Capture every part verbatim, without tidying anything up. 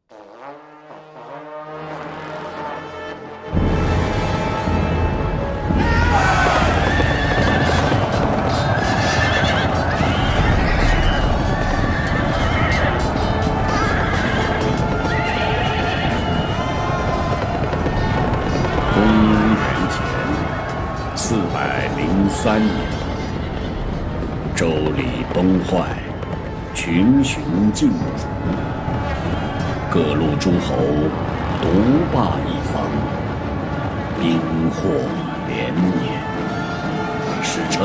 公元前四百零三年，周礼崩坏，群雄尽逐，各路诸侯独霸一方，兵祸连连，史称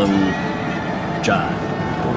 战国。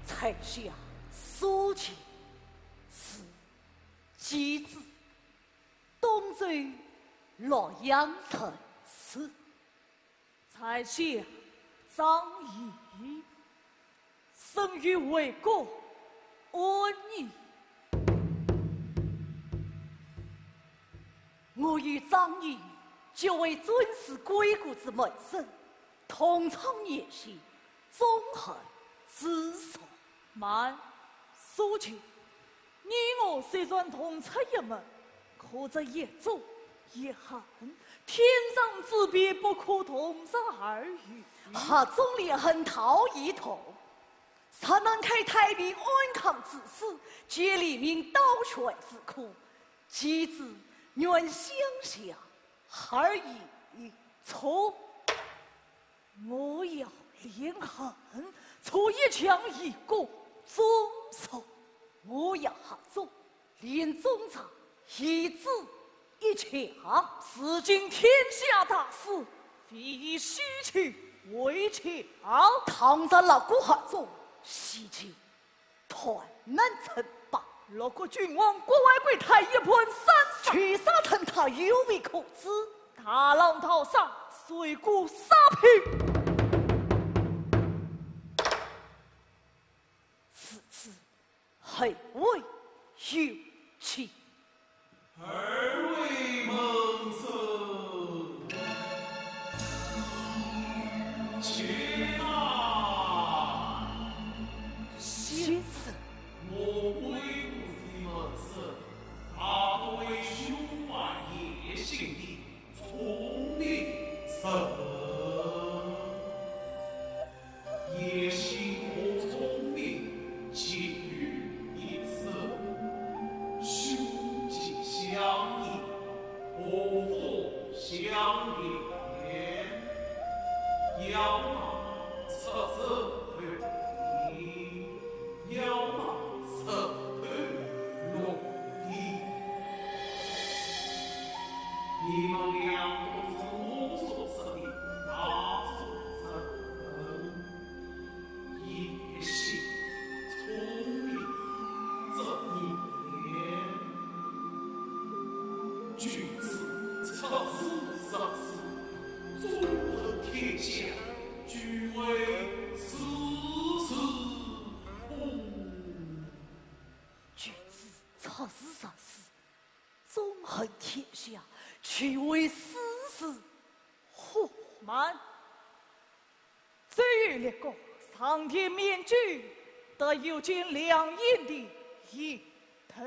在下苏秦，字季子，东周洛阳人氏。 在下张仪，生于魏国安邑。我与张仪结为尊室贵族之门生，同窗言笑，终日紫衫。慢，苏秦， 你我虽然同出一门，可这一忠一恨，天壤之别，不可同日而语。合纵连横道义同，孰能开太平安康之私，解黎民倒悬之苦？季子愿相向而已。错。 我要连横，除一强一弱，终身。我要合纵，连忠者，以制一强。如今天下大势，非虚强为强。倘若六国合纵，西秦 断然称霸。六国君王各怀鬼胎，一盘散沙。取啥成他有为可知？大浪淘沙，水枯沙平。如此后会有期。 二位门生，请啊。先生。我贵国的门生，大多为胸怀野心的聪明人。 野心和聪明，集于一身。纵横天下，岂为世事何满？只有立个上天面君，得有见良言的一头。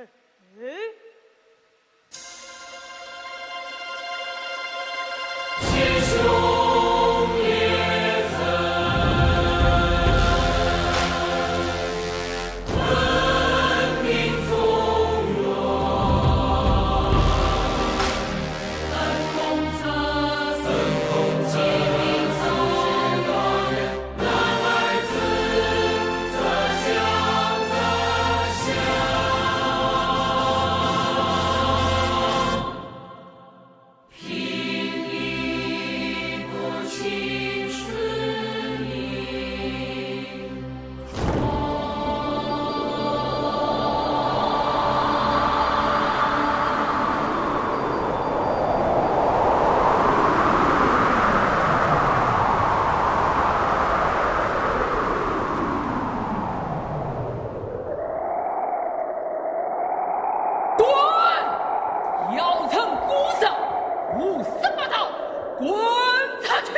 滚！姚城孤城，胡说八道，滚出去！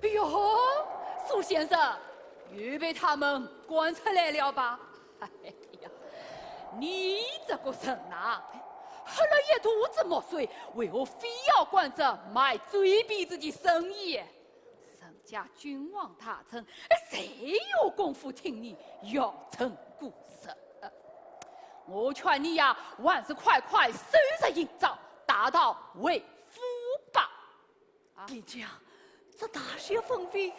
哎呦，苏先生，又被他们赶出来了吧？哎呀，你这个人呐，喝了一肚子墨水，为何非要管这卖嘴皮子的生意？人家君王大臣，谁有功夫听你阳春古诗？我劝你呀，还是快快收拾行装，打道回府吧。啊？殿下，这大雪纷飞，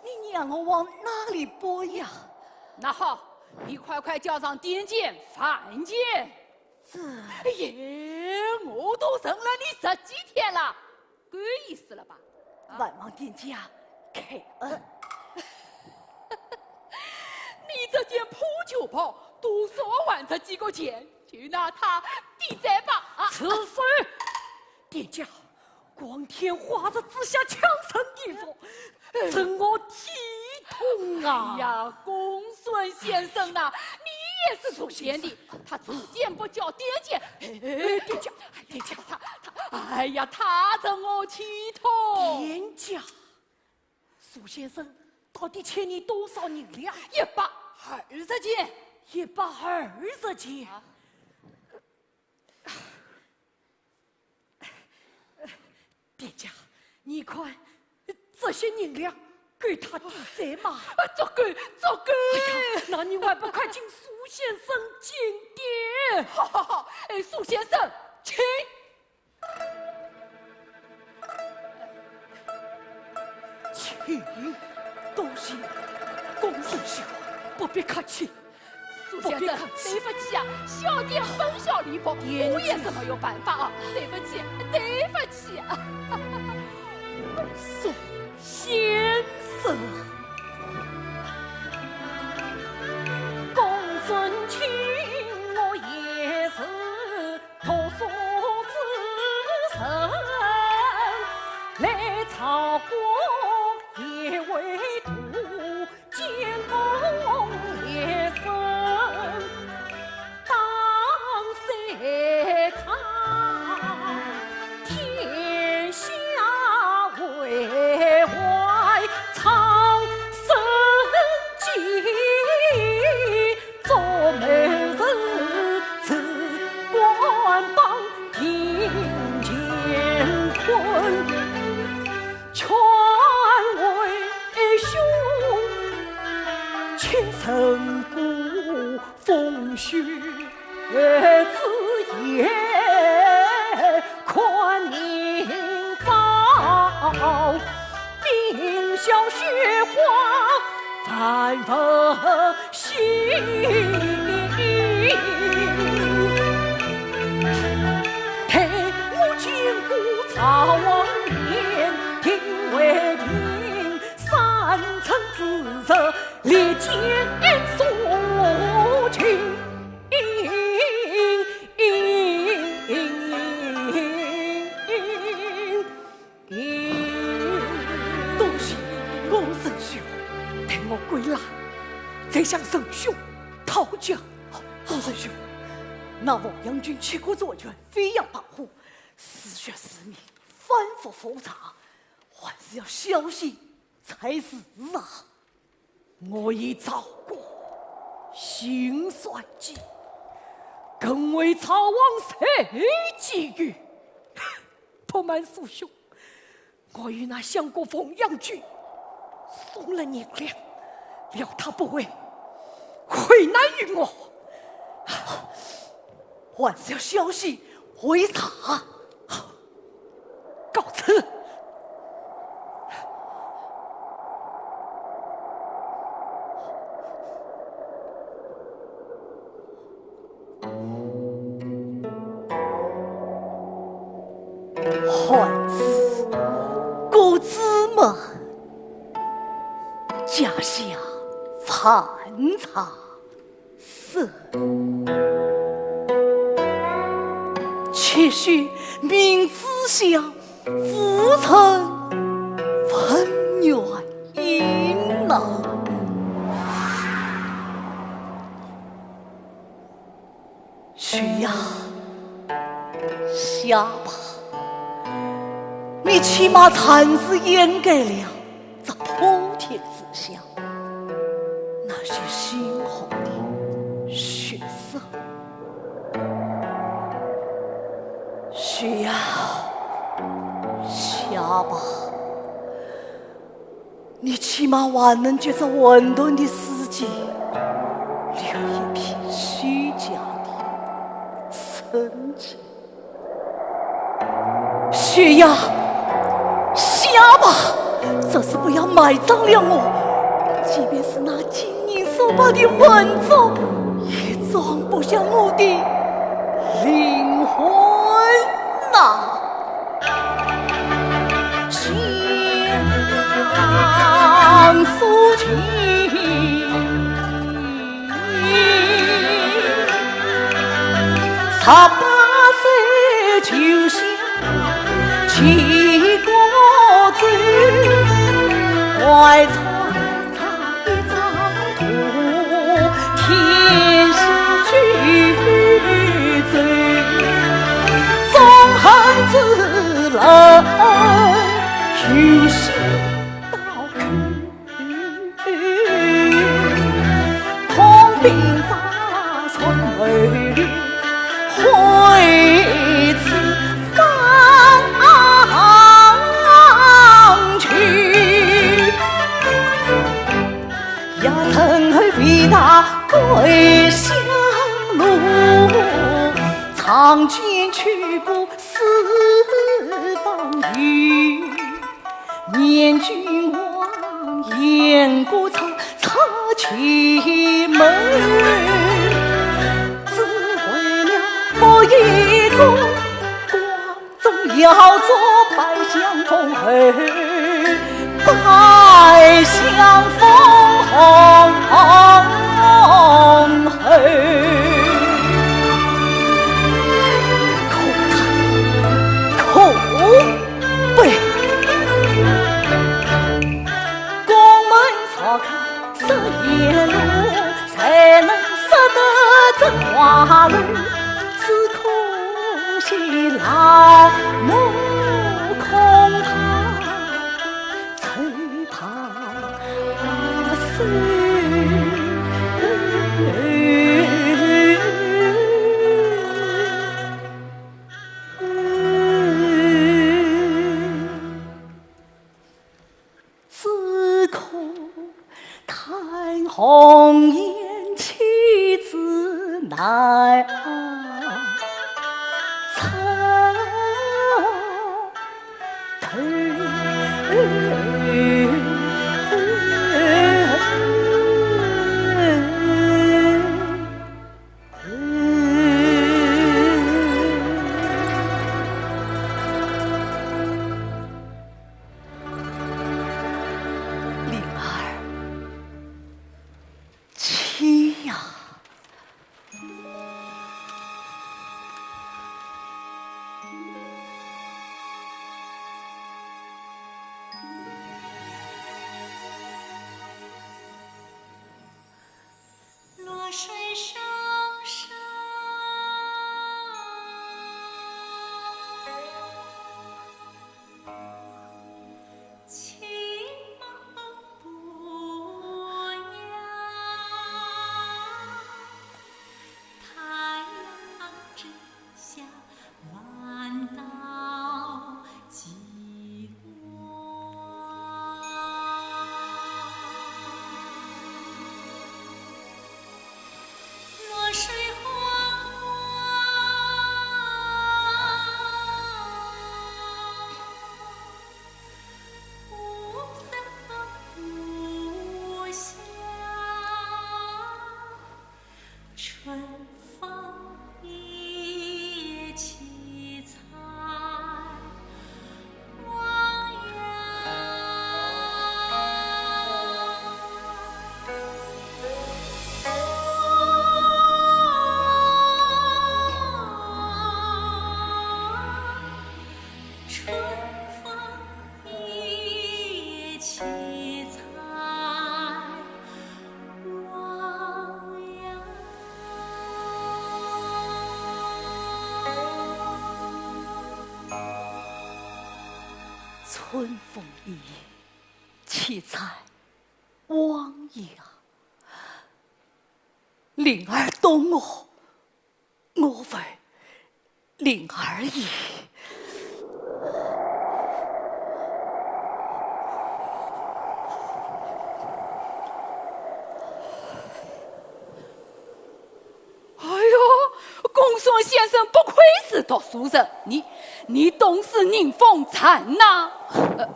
你让我往哪里跑呀？那好，你快快叫上殿监、范监。这……哎呀，我都忍了你十几天了，够意思了吧？啊？万望殿下开恩。你这件破旧袍，多少还值几个钱，就拿它抵债吧。啊！住手！殿下，光天化日之下强身衣服，真我体痛啊！哎呀，公孙先生呐，你也是受骗的。他住监不交殿监，哎，殿下，殿下，他，他，哎呀，他真我体痛。殿下，苏先生到底欠你多少银两？一百二十钱。一百二十钱？啊。 殿下，你看，这些银两够他抵债吗？啊，足够，足够。哎呀，那你还不快请苏先生进殿？好，好，好，哎，苏先生，请。请，多谢，公孙兄，不必客气。 苏先生，不必客气。对不起啊，小店分晓礼薄，我也是没有办法啊，对不起，对不起啊。苏先生。公孙卿，我也是读书之人，来朝歌也未读， 见公一声当谢他，天下为怀苍生计，做媒人只管帮定乾坤。 劝为兄，且胜过风雪之夜，看明朝冰消雪化，万物 心。待我见过赵王面，定为定，三春之日，立见苏秦。 多谢公孙兄，待我归来再向仁兄讨教。公孙兄，那王阳君七国作乱，飞扬跋扈，自削自灭，反复复杂，还是要小心才是啊。 我已早过心算计，更为赵王受几遇。不瞒苏兄，我与那相国王阳君送了银两，料他不会为难于我。 还是要小心为上。告辞。还是各自门，家下饭菜 是，且许明子香，浮沉分元英郎。许呀，下吧，你起码暂时掩盖了 这普天之下，那些心痛的血色。许呀，下吧，你起码还能给这混沌的世界留一片虚假的生机。许呀，下吧，只是不要埋葬了我。即便是那金银书法的文字，也装不下我的灵魂呐。 可悲。灵儿，妻呀！春风一夜，七彩汪洋。灵儿懂我，我为灵儿也。先生不愧是读书人，你，你懂是人风残呐。呃，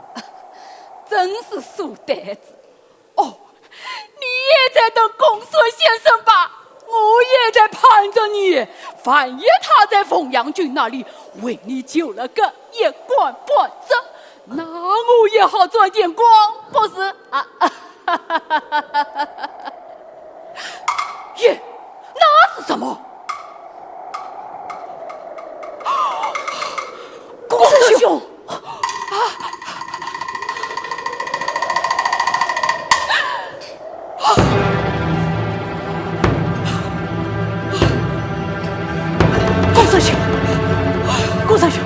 真是书呆子。哦，你也在等公孙先生吧？我也在盼着你。万一他在凤阳君那里为你求了个一官半职，那我也好赚点光，不是？啊，耶，那是什么？公孙兄！公孙兄！公孙兄！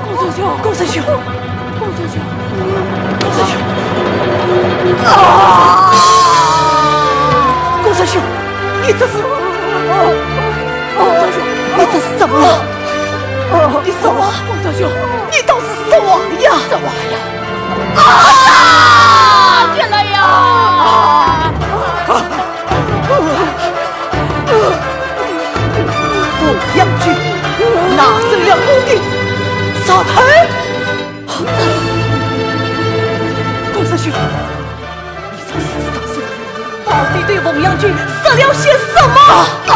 公孙兄，公孙兄，公孙兄，公孙兄！啊！公孙兄，你这是……公孙兄，你这是怎么了？你说啊，公孙兄，你倒是说呀！说呀！啊！天哪呀！凤阳君，拿走了我的石头。公孙兄，你这死大人，到底对凤阳君说了些什么？啊！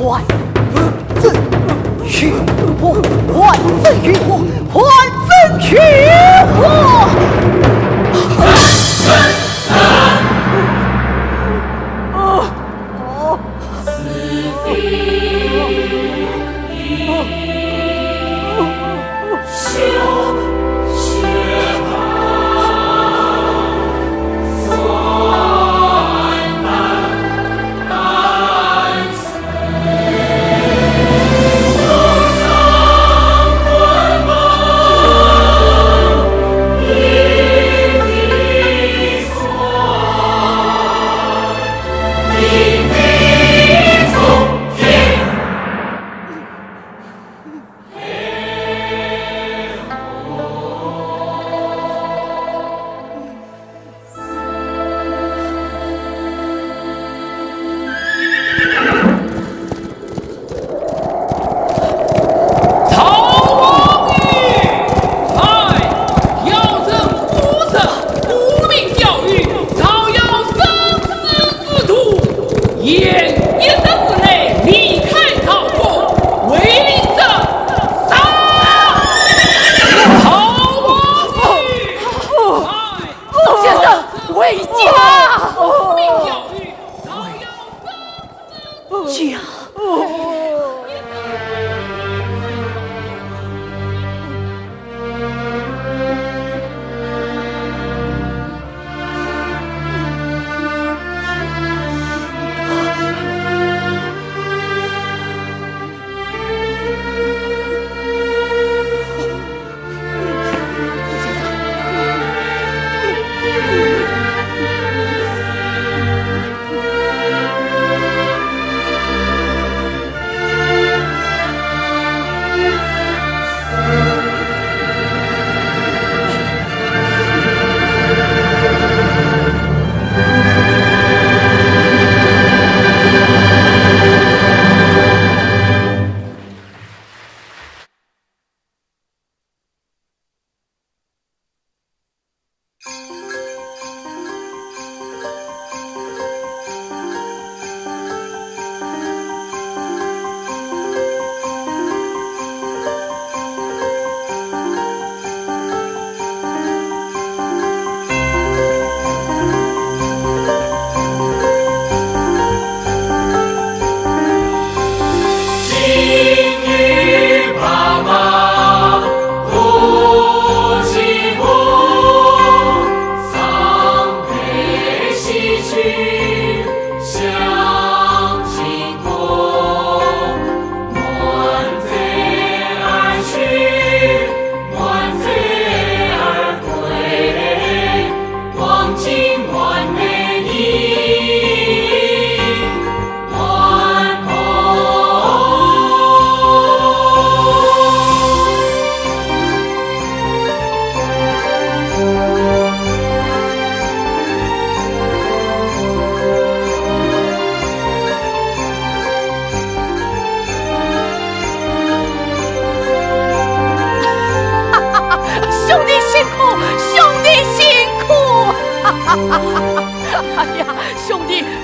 还政于我，还政于我，还政于我！曹王爷！哎，要人孤城，孤民钓鱼，造谣生事之徒，限一日之内离开曹府，违令者杀！曹王爷！哎， 宋先生，回家！家。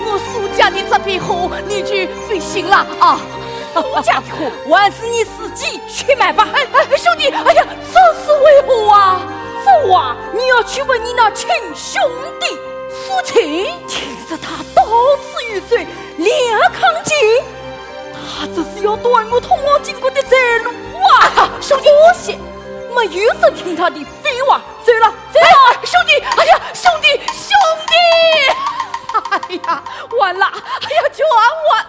我苏家的这笔货，你就放心了啊。苏家的货，还是你自己去买吧。哎，哎，兄弟，哎呀，这是为何啊？这话你要去问你那亲兄弟苏秦。听说他到此一游，两康境，他这是要断我通往秦国的财路啊！啊，兄弟，我是没有人听他的废话，走了，走了。哎，兄弟，哎呀，兄弟，兄弟！哎呀，完了！哎呀，救俺！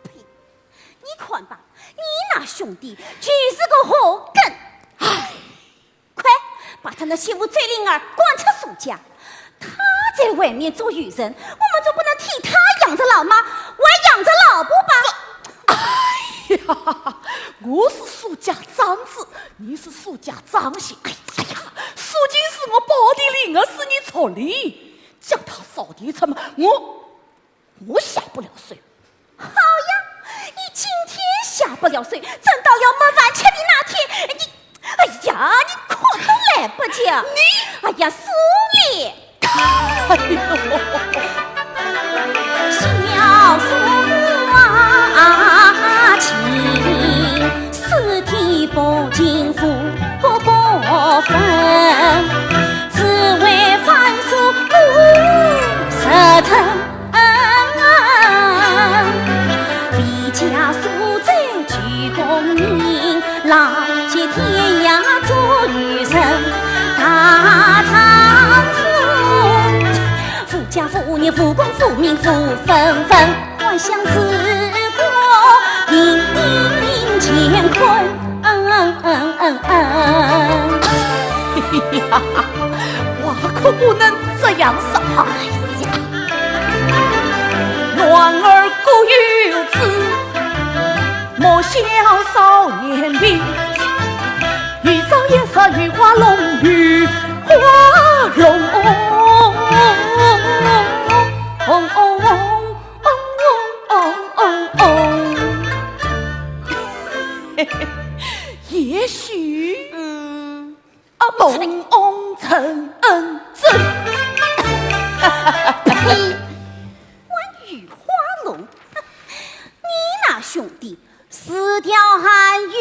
呸！你看吧，你那兄弟就是个祸根。哎，快把他那媳妇周灵儿赶出苏家。他在外面做游人，我们总不能替他养着老妈，还养着老婆吧？哎呀，我是苏家长子，你是苏家长媳。哎呀，苏秦是我胞弟，另儿是你族里，叫他扫地出门，我我下不了手。好呀，你今天下不了手，等到了没饭吃的那天，你，哎呀，你看都来不及。你，哎呀，苏烈。哎呦，小苏啊，情，四体不尽福不分，只为翻书五十春。 离家苏州求功名，浪迹天涯做游人。大丈夫，无家无业无功无名无分文，还乡治国，平定乾坤。 嗯嗯嗯嗯嗯。哎呀，话可不能这样说。哎呀，男儿各有志，莫笑少年贫。有朝一日有花容，有花容。 也许，嗯，啊，梦中情人。呸！我有花容？你那兄弟是条咸鱼，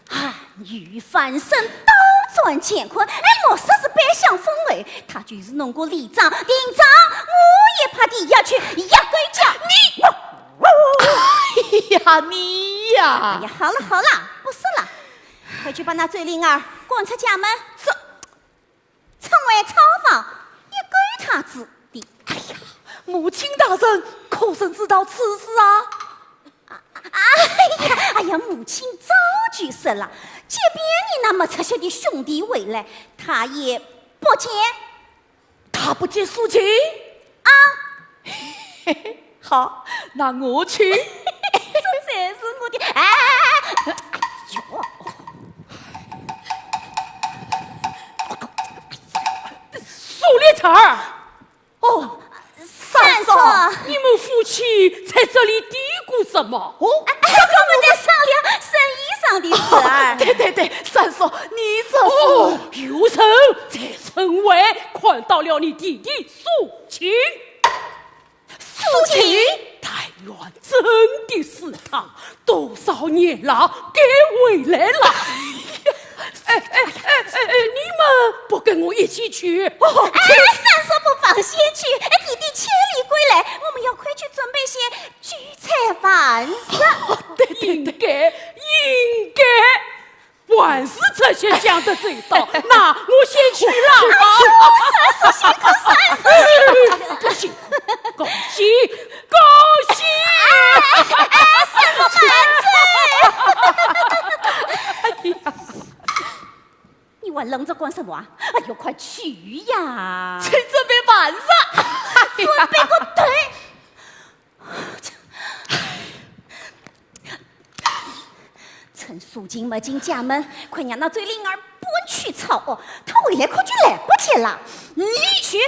咸鱼翻身倒转乾坤。哎，莫说是百姓封侯，他就是弄个里长、亭长，我也怕地下去一鬼叫。你，哎呀，你呀！哎呀，好了好了，不说了，快去把那周灵儿赶出家门。这，成为草房，一狗他子的。哎呀，母亲大人可曾知道此事啊？哎呀，哎呀，母亲早就说了，即便你那没出息的兄弟回来，他也不见。 他不见苏秦？啊。好，那我去。这才是我的，哎，哎呦。苏烈才儿。哦，三嫂，三嫂。你们夫妻在这里嘀咕什么？哦，哎，哎，我们在商量生意上的事儿。哦，对对对，三嫂，你这是，哦，有人在 城外看到了你弟弟苏秦。苏秦？但愿真的是他，多少年了，该回来了。哎，哎，哎，哎，哎，你们不跟我一起去？哦，哎，三叔不妨先去，哎，弟弟千里归来，我们要快去准备些酒菜饭食。哦，对，对，对。应该，应该。 还是这些讲得周到。那我先去了。哎呦，三叔辛苦，三叔辛苦。哎，辛苦，恭喜，恭喜！哎，哎，哎，三叔慢走。哎呀，你还愣着干什么啊？哎呦，快去呀！去准备饭食。准备个头！ 趁苏秦没进家门，快让那周灵儿搬去草屋，他回来可就来不及了。你去，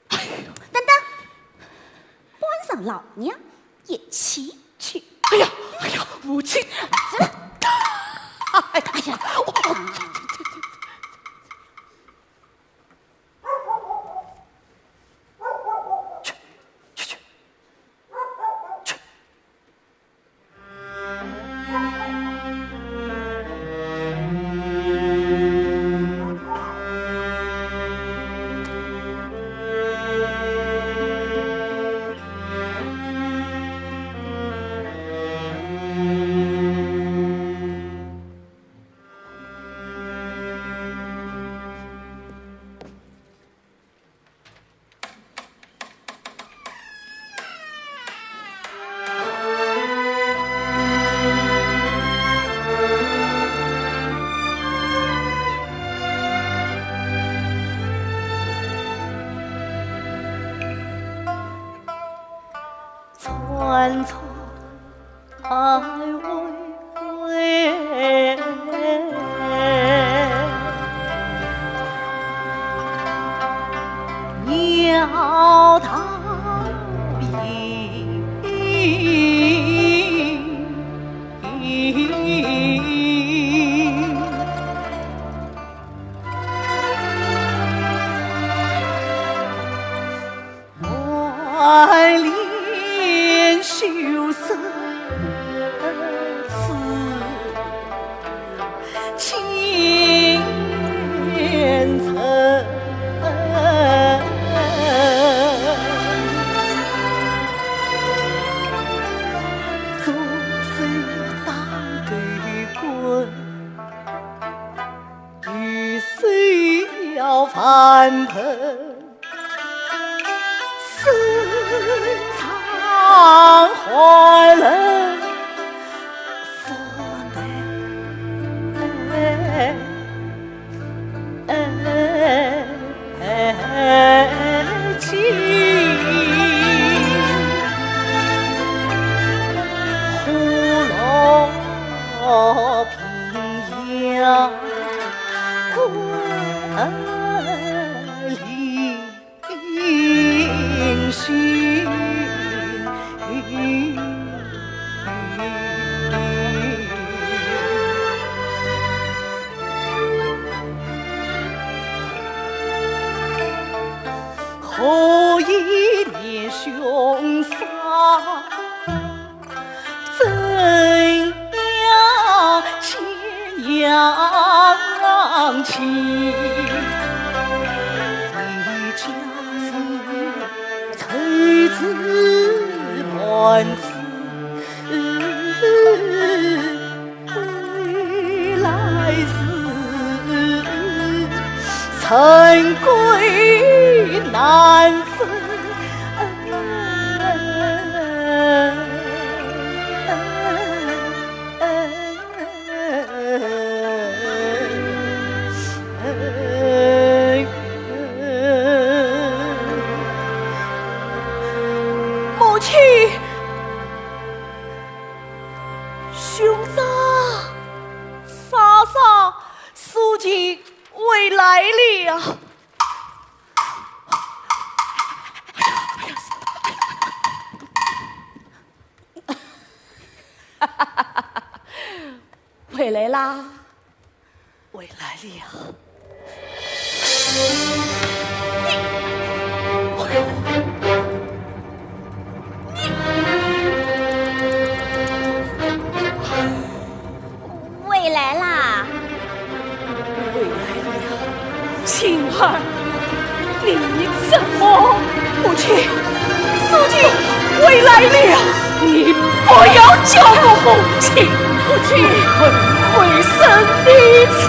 等等，搬上老娘一起去。哎呀，哎呀，母亲，哎呀，哎呀，哦，这，这，这，这。采薇。母亲，兄长、嫂嫂，苏秦回来了。 回来啦。回来了。你，你，回来啦。回来了。 琴儿，你怎么？母亲，苏秦回来了。你不要叫我母亲，母亲，你会毁身的，出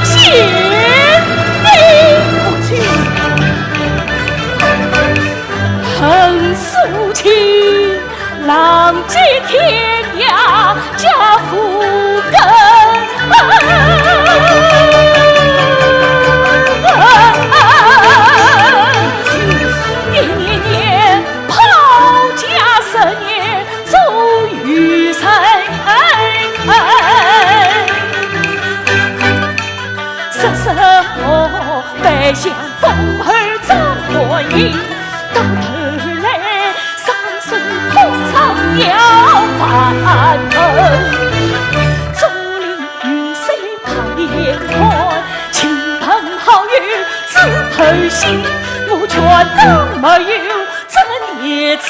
去见你。母亲，恨苏秦。 浪迹天涯皆无根。一年年抛家，十年终于人。说什么百姓 风儿照光影，到头来双手空空要饭盆。竹林雨水踏眼看，亲朋好友只偷心，我全当没有这个孽子。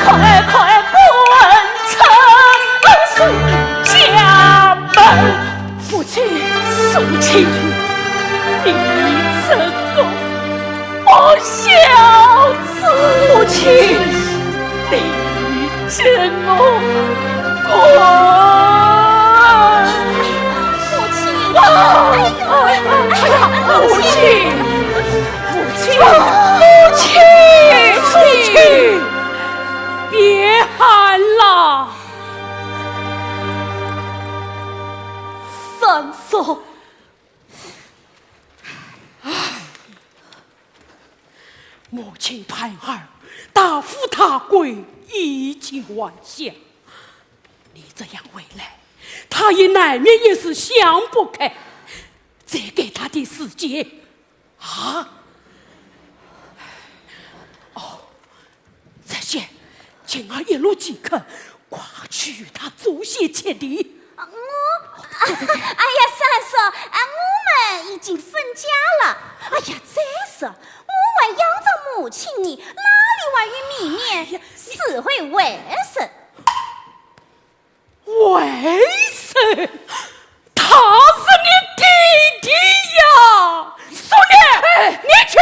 快快滚出苏家门。 母亲，苏秦，你这个不孝子！母亲，你给我滚！母亲，哎呦，哎呀，母亲，母亲，母亲，苏秦，别喊了。三叔。母亲盼儿大富大贵，衣锦还乡，你这样回来，她也难免一时想不开，再给她点时间。啊？哦，这些，琴儿一路饥渴，快去与她做些吃的。我，哎呀，三叔，啊，我们已经分家了。哎呀，再说，我还养着母亲呢，哪里还有面面？是回外甥。外甥？他是你弟弟呀！苏烈，你去！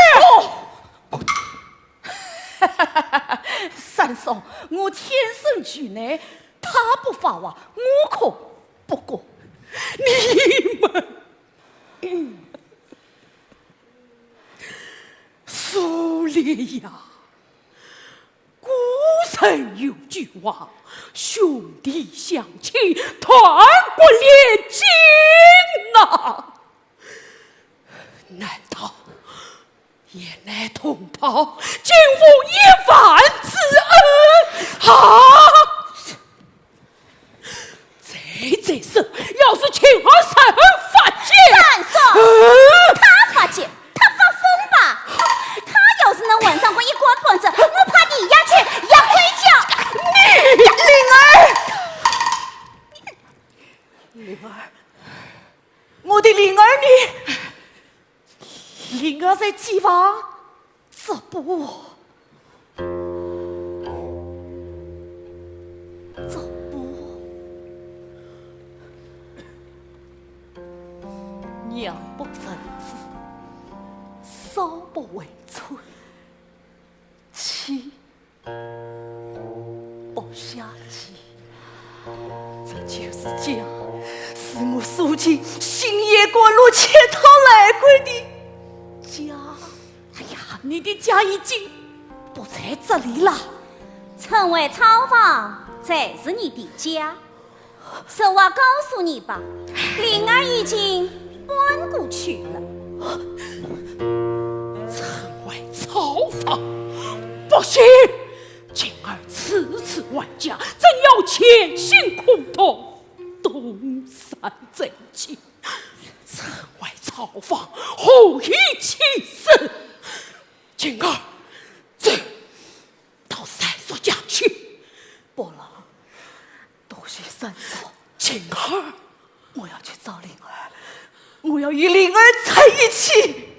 三叔，我天生惧难，他不发话，我可不敢。你们，苏烈呀，古人有句话，兄弟相亲，断骨炼金呐。难道 也乃同胞竟无一饭之恩啊！再再说，要是琴儿三儿发现，三叔，嗯，他发现，他发疯吧？他要是能换上个一官半职，我怕你也去，也会叫。你灵儿，灵儿，我的灵儿呢？ 灵儿在机房直播，直播。娘不认子，嫂不回村，妻 不下去。这就是家，是我苏秦星夜赶路乞讨来归的家。哎呀，你的家已经不在这里了。春回草房才是你的家。 实话告诉你吧，灵儿已经搬过去了。春回草房，不行！琴儿此次还家，怎要前行空峒，东山再起？春回草房，何以起事？琴儿，走，到三叔家去。不了， 多谢三叔。琴儿，我要去找灵儿，我要与灵儿在一起。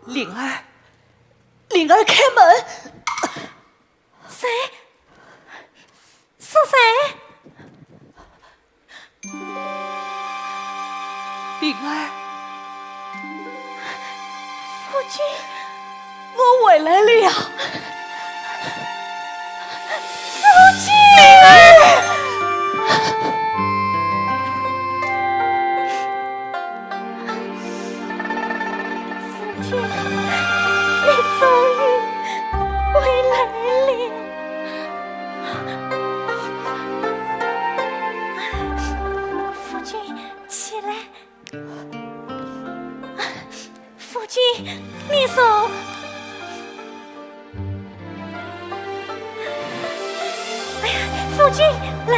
灵儿，灵儿，开门！谁？是谁？灵儿，夫君，我回来了。 夫君！夫君，你终于回来了。夫君，起来。 夫君，你坐。哎呀，夫君，来。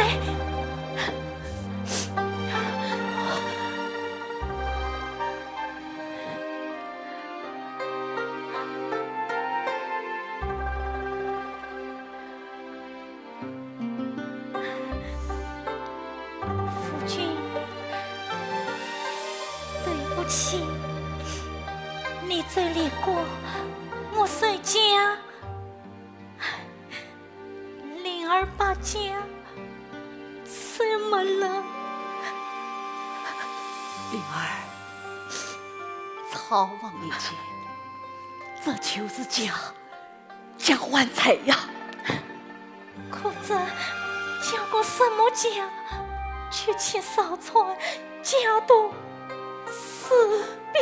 夫君，对不起，你走了过，我守家，灵儿把家守没了。灵儿，草房一间，这就是家。 家还在呀。可这叫个什么家？娶妻烧菜，家徒四壁。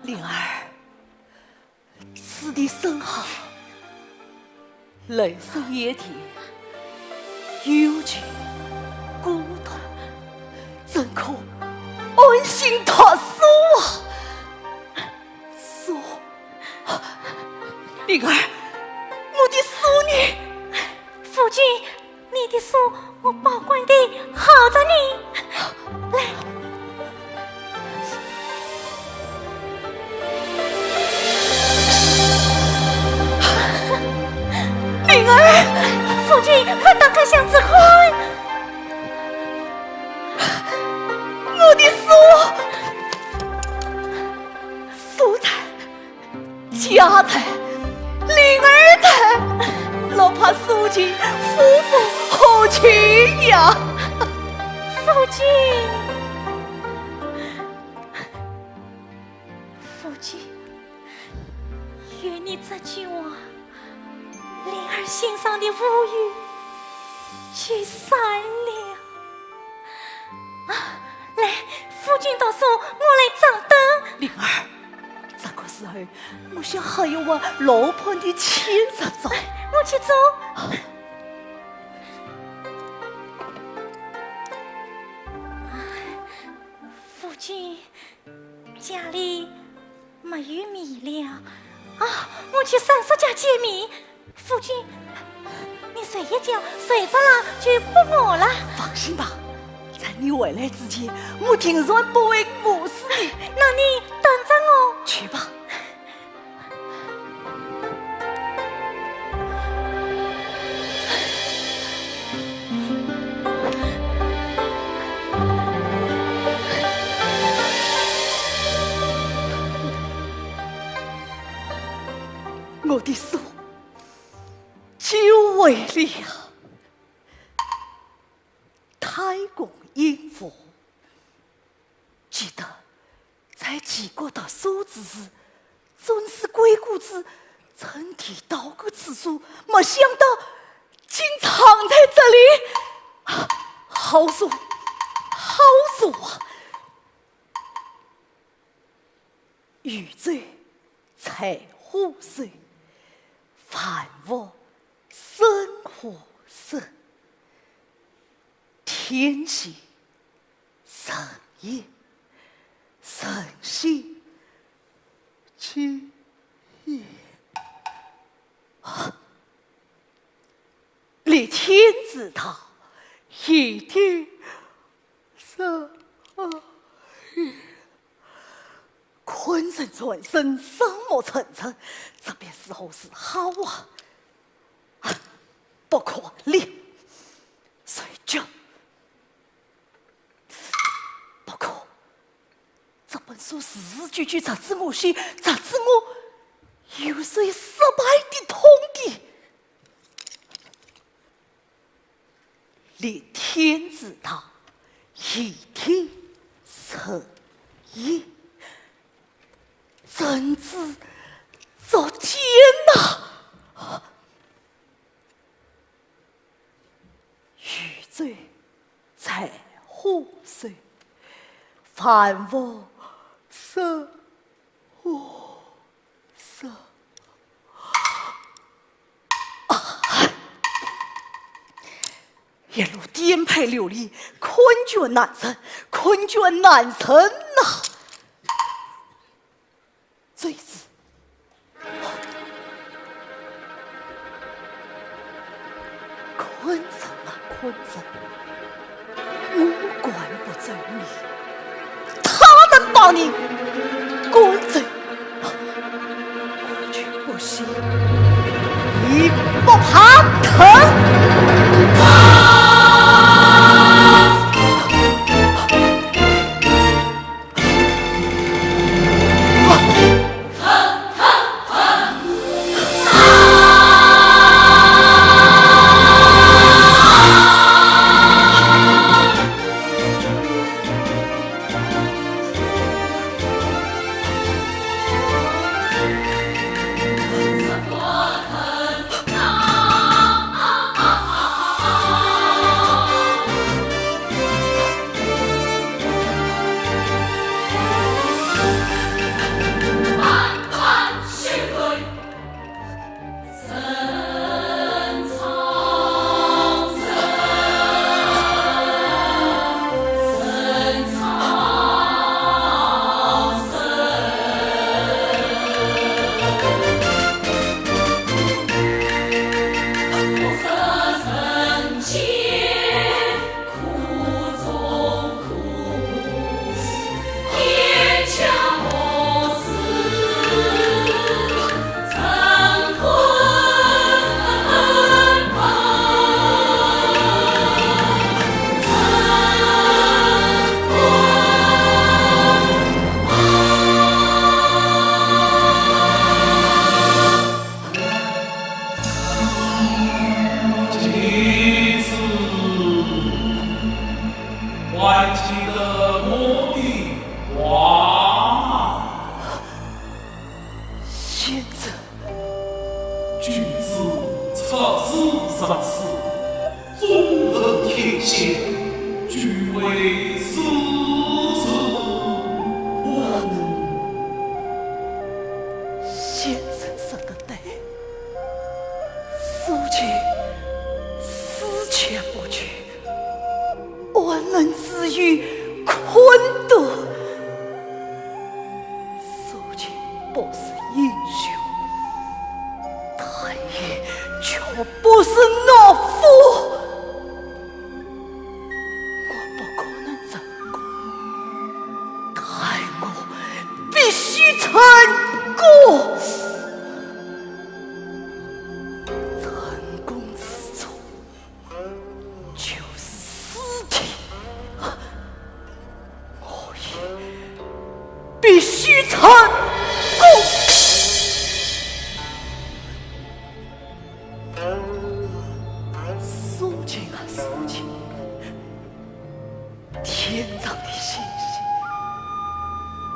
灵儿，自的身后，雷声夜啼，幽静孤独，怎可安心读书啊？书，灵儿，我的书呢？夫君， 你的书我保管得好着呢。来。灵儿，夫君，快打开箱子看。我的书，书在 家在，灵儿在，哪怕书尽，夫复何求呀？夫君，夫君，有你这句话，灵儿心上的乌云就散了。 啊，来，夫君读书，我来掌灯。灵儿，这个时候，我想还要往罗盘的钱上找。哎，我去做。夫君，家里没有米了。啊，我去三叔家借米。 夫君，你睡一觉，睡着了就不饿了。放心吧，在你回来之前，我定然不会饿死你。那你等着我。去吧。 我的书，久违了。太公应父，记得在齐国读书之时，总是鬼谷子曾提到过此书，没想到竟藏在这里。啊，好书，好书啊！ 渔舟采花水，万物生花生。天行人也，人行己也。啊，立天之道，以天 是，啊，哎，昏沉沉，双目沉沉，这便如何是好啊？啊，不可立，睡觉。不可，这本书字字句句直指我心，直指我有些失败的痛的。 立天之道，以天行也，真知足见呐！渔舟采花水，万物生 哦，是。啊，一路颠沛流离，困倦难忍，困倦难忍呐！谁知，困着啊，困着。 我管不着你，他们把你赶走，我就不信你不怕疼。君子察时务者，纵横天下，俱为斯人宽。先生说得对，苏秦思前不及，安能止于鲲ตู。苏秦不是英雄，但也绝不是懦夫。我不可能成功，但我必须成功。成功之初， 就是死地，我也必须成功。苏秦啊，苏秦，天上的星星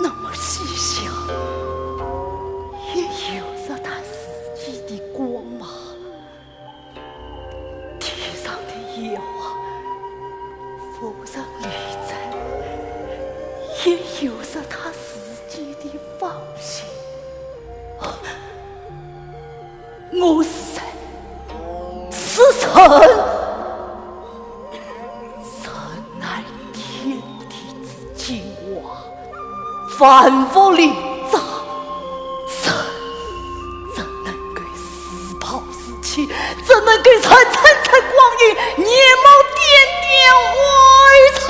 那么细小，也有着它自己的光芒。 地上的野花无人理睬，也有着它自己的芳香。我是谁？是人，人乃天地之精华， 万物灵长，人怎能够自暴自弃？怎能够让层层光阴、年华点点灰尘？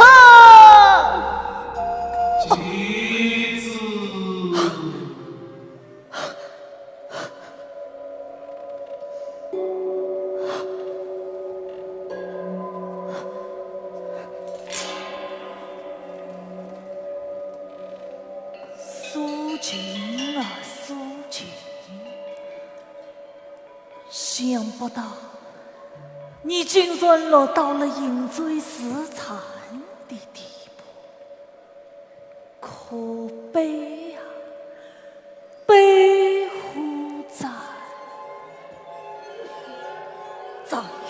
苏秦啊，苏秦，想不到你竟然落到了饮醉自残的地步，可悲啊！ 悲乎哉！张仪，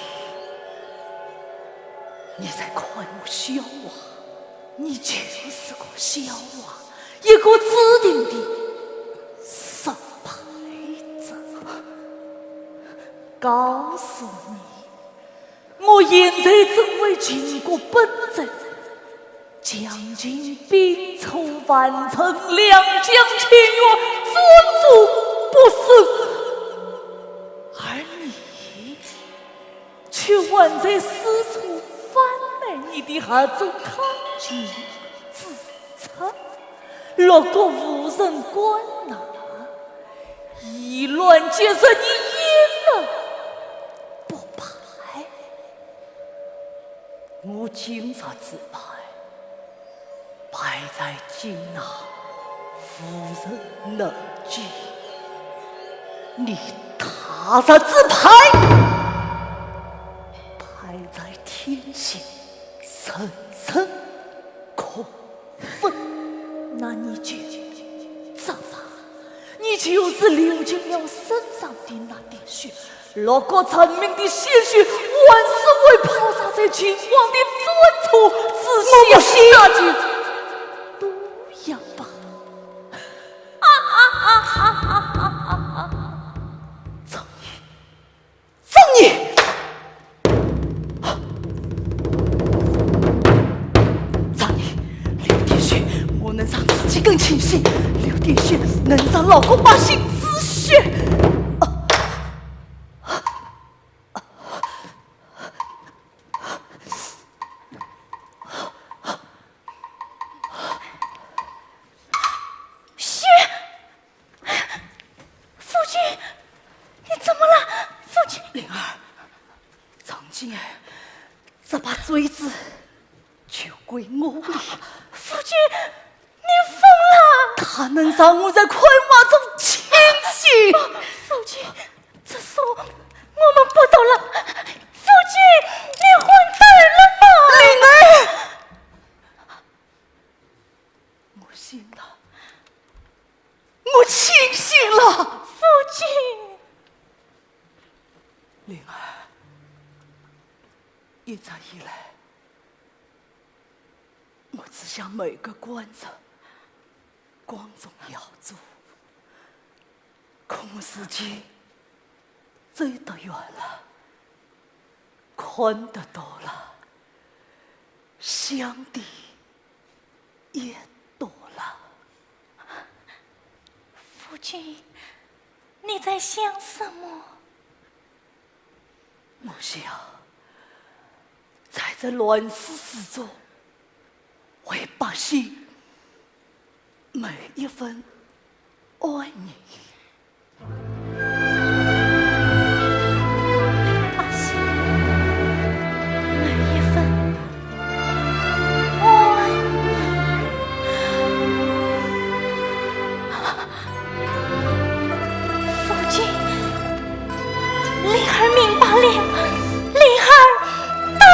你在看我笑话？你就是个笑话，一个注定的失败者。告诉你，我现在正为秦国奔走， 将尽兵卒，万乘良将，情愿战无不胜，而你却还在四处贩卖你的合作康健之策，落个无人管拿，以卵击石，你焉能不败？ 我今日之败，败在京师无人能救。你他日之败，败在天下人人可 恨，那你就这吧，你就是流尽了身上的那点血，落个人民的鲜血，还是会抛洒在秦王的砖头之下，我不信。那就这样吧。张仪， 张仪，张仪，流点血，我能让自己更清醒，流点血能让老国百姓止血。啊！ 血！夫君，你怎么了？夫君！灵儿，张景安这把锥子就归我了。夫君，你疯了！他能让我在鲲华中清醒。夫君，这是我，我们不懂了。夫君，你昏倒了吗？灵儿！ 我醒了，我清醒了。夫君，灵儿，一直以来，我只想每个官人光宗耀祖，可我自己走得远了，看得多了，想的也多了。夫君，你在想什么？ 我想，在这乱世之中，为百姓谋一份安宁。百姓谋一份 夫君，灵儿明白了，灵儿懂了。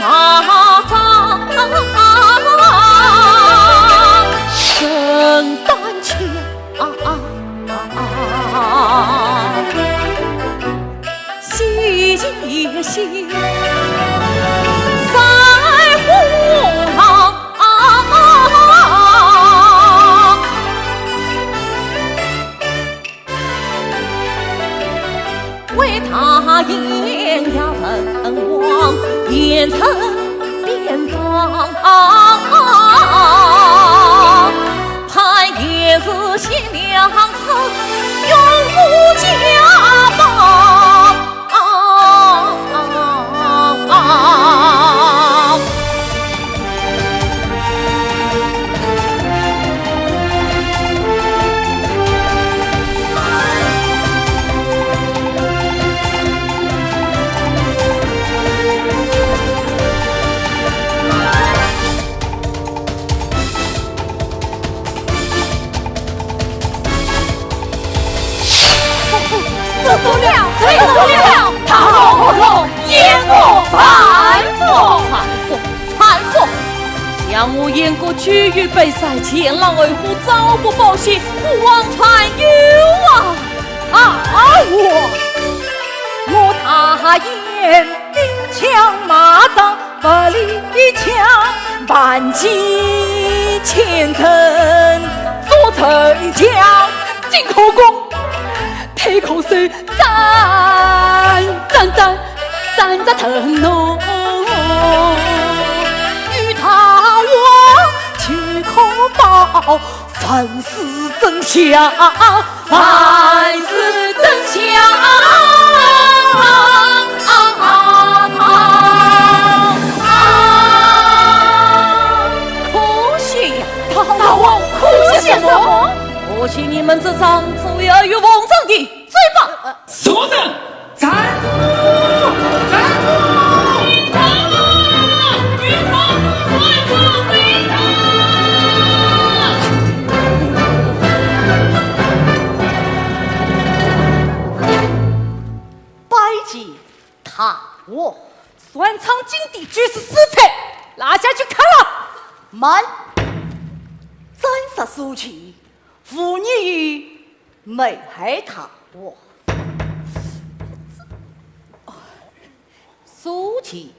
啊，张生胆强，喜也喜赛虎狼。为他演呀文王，演成边防，怕也是贤良臣用不家暴。 失足了，失足了！大王何容，燕国反复，反复，反复！想我燕国居于北塞，前狼后虎，朝不保夕，孤王堪忧啊！大王，我大燕兵强马壮， 万里长城，万骑千乘，坐乘甲，进可攻，退可守，战，战，战，战，战得腾挪。与大王去可报，万事真相。 万事真相。可惜呀，大王，可惜什么？可惜你们这张嘴要与奉圣帝嘴巴。什么人？ 站住！站住！拜见大王。船舱金殿，举世四退，拉下去砍了。慢，斩杀苏秦，无异于谋害大王。苏秦，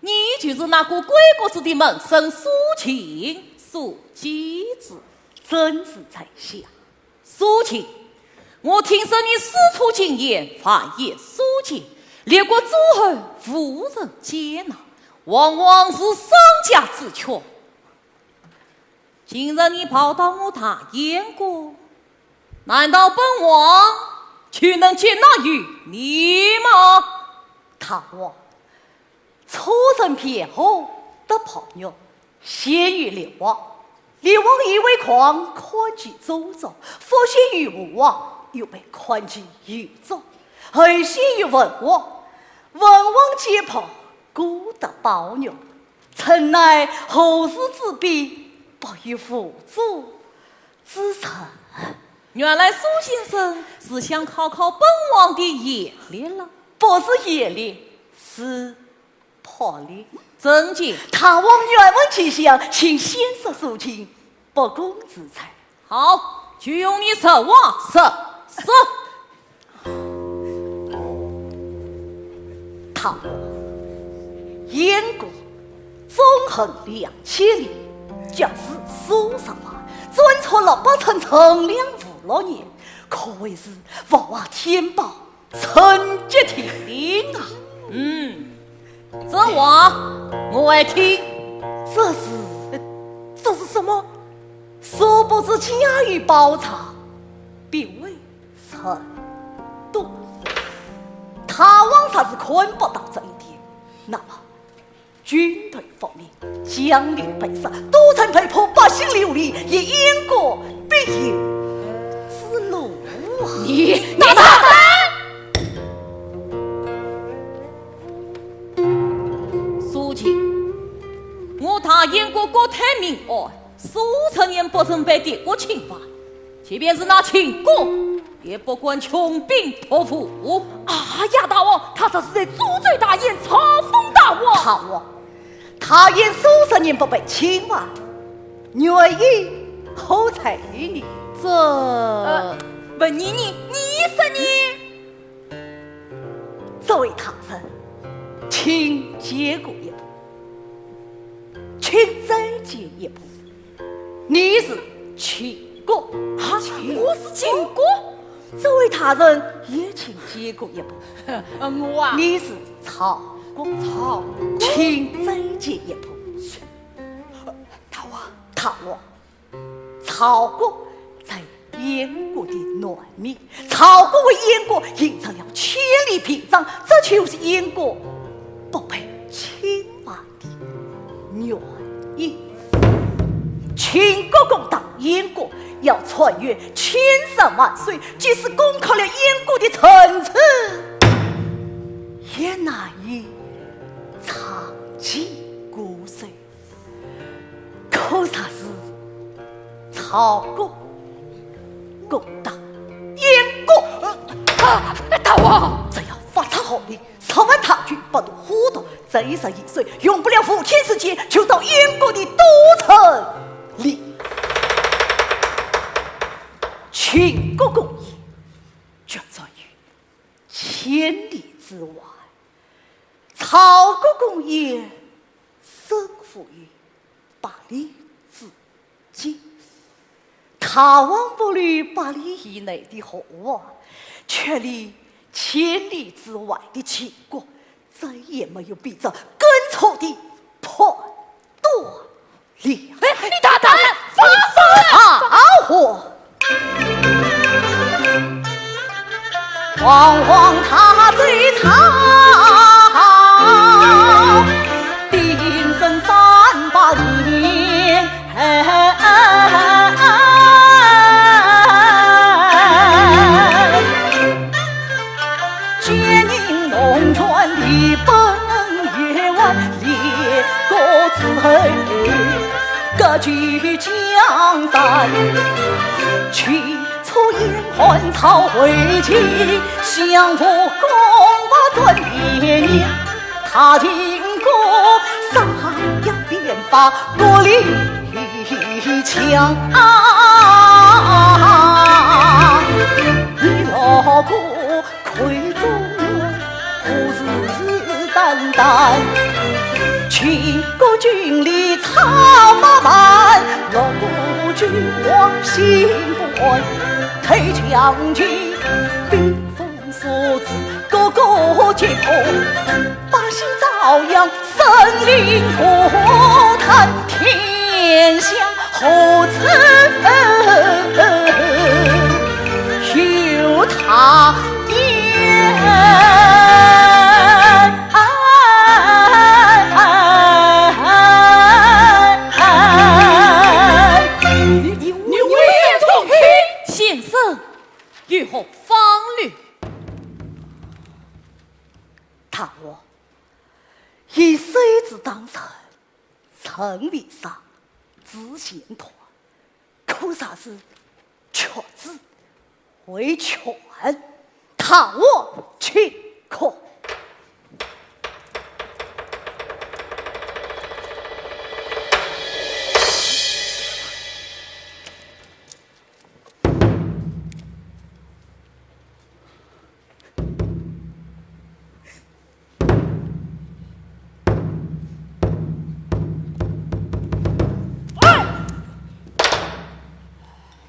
你就是那个归国子弟门生苏秦，苏季子。正是在下。苏秦，我听说你四处进言，扮演苏秦，列国诸侯无人见呐，往往是丧家之犬。今日你跑到我大燕国，难道本王就能接纳于你吗？大王， 车乘便车得暴虐，陷于列王。列王以为狂，看其周遭，复陷于吴王，又被看其余众，后陷于文王。文王见暴，故得暴虐。臣乃何事之比，不亦无主之人。原来苏先生是想考考本王的眼力了。不是眼力，是 魄力。正经。大王愿闻其详，请先说苏秦，不攻自裁。好，就用你说话说说。大王，燕国纵横两千里，甲子数十万，专出六百乘乘凉五六年，可谓是物华天宝， 成吉天定啊！嗯，这话我爱听。这是，这是什么？殊不知甲乙包抄，并未成都。大王若是看不到这一点，那么 君臣覆灭，江流被杀，都城被破，百姓流离，燕国必有之路啊！你大胆！苏秦，我大燕国国泰民安， 数十年不曾被敌国侵犯，即便是那秦国，也不敢穷兵黩武。哎呀，大王，他这是在助纣大宴，嘲讽大王。大王，大燕数十年不被侵犯，原因何在于你？这……呃，问你呢，你说呢？这位大人，卿见过一步，卿再见一步。你是秦国，啊，秦国？我是秦国？这位大人也卿见过一步。呃，我啊，你是曹国，曹国，卿再见一步。大王，大王，曹国在燕国的南面，曹国为燕国形成了千里屏障，这就是燕国不被侵犯的原因。秦国攻打燕国，要穿越千山万水，即使攻克了燕国的城池，也难以长期固守。可若是曹国攻打燕国，啊，大王，这要发出号令，十万大军不断呼动，这一日一水，用不了五天时间就到燕国的都城里。秦国攻燕，决战于千里之外。 曹国攻燕，胜负于百里之间。大王不虑百里以内的祸患，却怜千里之外的秦国，再也没有比这更错的判断 断了。哎，你大胆，放，放！啊，好！黄黄大周朝，鼎盛三百年。 建宁、龙泉、李本、越王、列国诸侯，割据江山。秦楚燕汉曹魏秦，相互攻伐转千年。 大秦国，商鞅变法，国力强。你老国魁宗虎视眈眈，秦国军力超八万，老国君王心不安，退将军兵 分所至，各个皆破，百姓遭殃，生灵涂炭，天下何处有他念？你，你，你，你，先生， 有何方略？大王，以守之当成，人为上，子咸断，可说是屈指为全。大王，请看。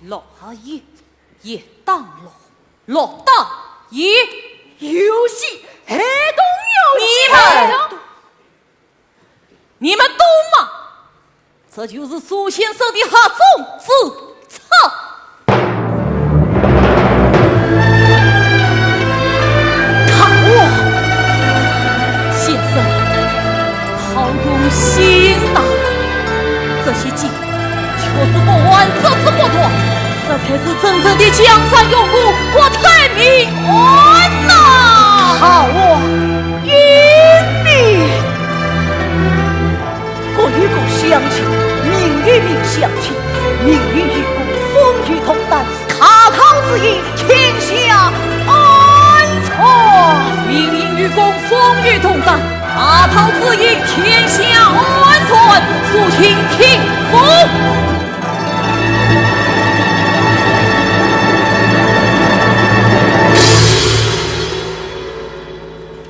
落而有，也当落，落当也。有戏，还懂有戏。你们，你们懂吗？这就是苏先生的合纵之策。大王，先生，好用心呐！这些箭，却之不完，折之不断，这才是真正的江山永固，国泰民安呐！大王英明！ 国与国相亲，民与民相亲，民营与公，风雨同担，大唐之运，天下安康。民营与公，风雨同担，大大唐之音，天下安全，肃清听风。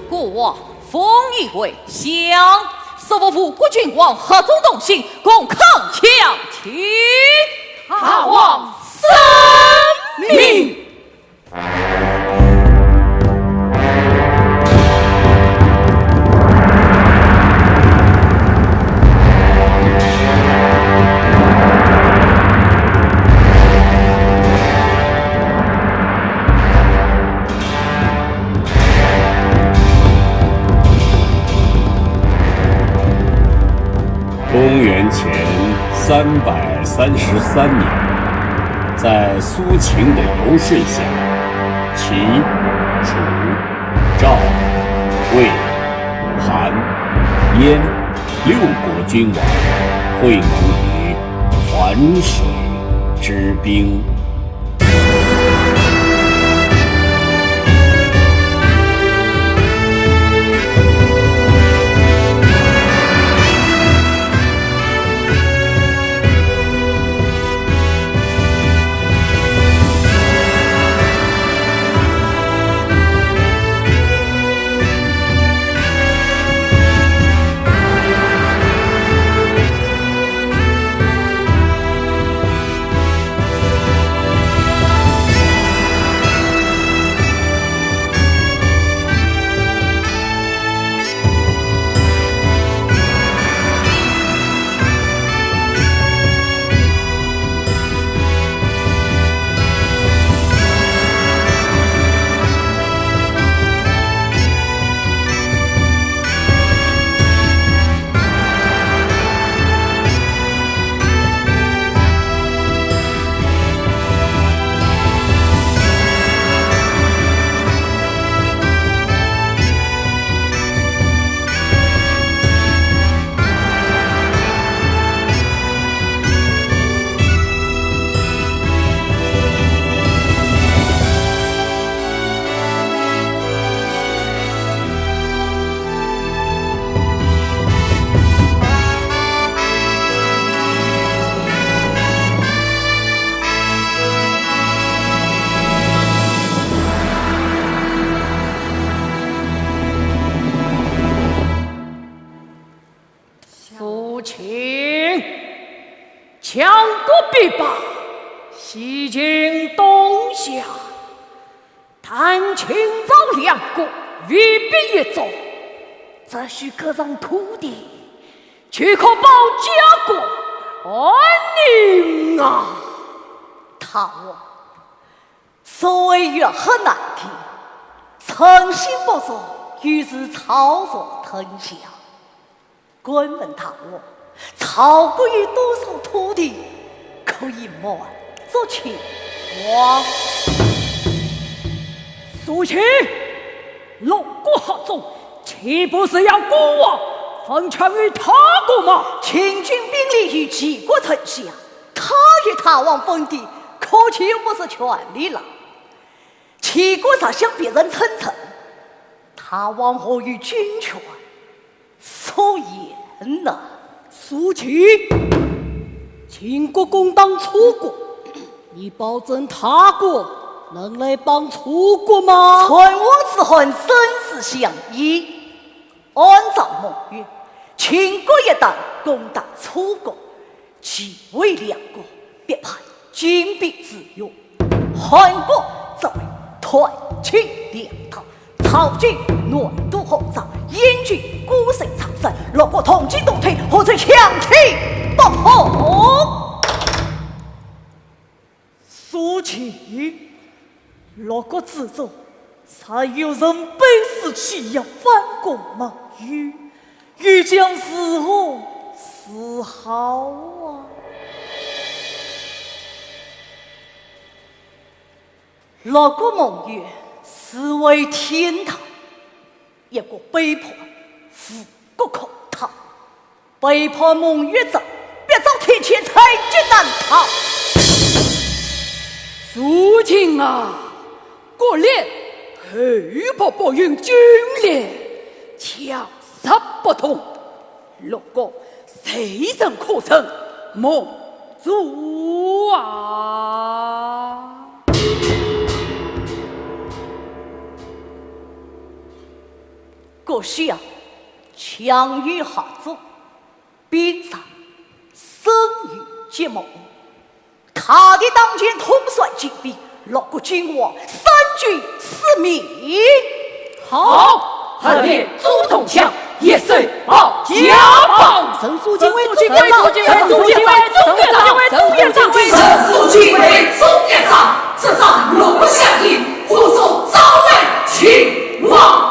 孤王封一回降，说服吴国君王合众同心，共抗强秦。大王圣明。公元前三百三十三年，在苏秦的游说下，齐、楚、赵、魏、韩、燕六国君王会盟于环水之滨。 苏秦，强国必霸，西秦东下， 但秦赵两国未必一族，只需割让土地，就可保家国安宁啊！大王，所谓越壑难填，诚信不足，于是草草吞下。 敢问大王，赵国有多少土地可以满足秦王？苏秦，六国合纵，岂不是要孤王分权于他国吗？秦军兵力与齐国称下，他与大王分地，可就不是权力了。齐国若向别人称臣，大王何有军权？ 苏秦呐，苏秦，秦国攻打楚国，你保证他国能来帮楚国吗？唇亡齿寒，生死相依。按照盟约，秦国一旦攻打楚国，齐魏两国必派 金兵之用，汉国则为团结粮道，曹军南渡河造，燕军固守长沙，六国同进同退，何愁强秦不破？苏秦，六国之中， 常有人背水起义、反攻盟约，欲将如何是好啊？六国盟约，实为天堂，一国背叛，无国可逃。 背叛盟约者，必遭天堑，在劫难逃。苏秦啊，国裂后不不用军裂，强十八铜，六角，谁人可曾蒙住啊？可惜啊，强于合作，兵上胜于结盟。 大敌当前，统帅兼备，六国君王三军四面。好，何必主动抢，一手保家邦。臣宿近卫中军长，臣宿近卫中军长，臣宿近卫中军长，臣宿近卫中军长，这仗六国相迎，护送赵魏秦王。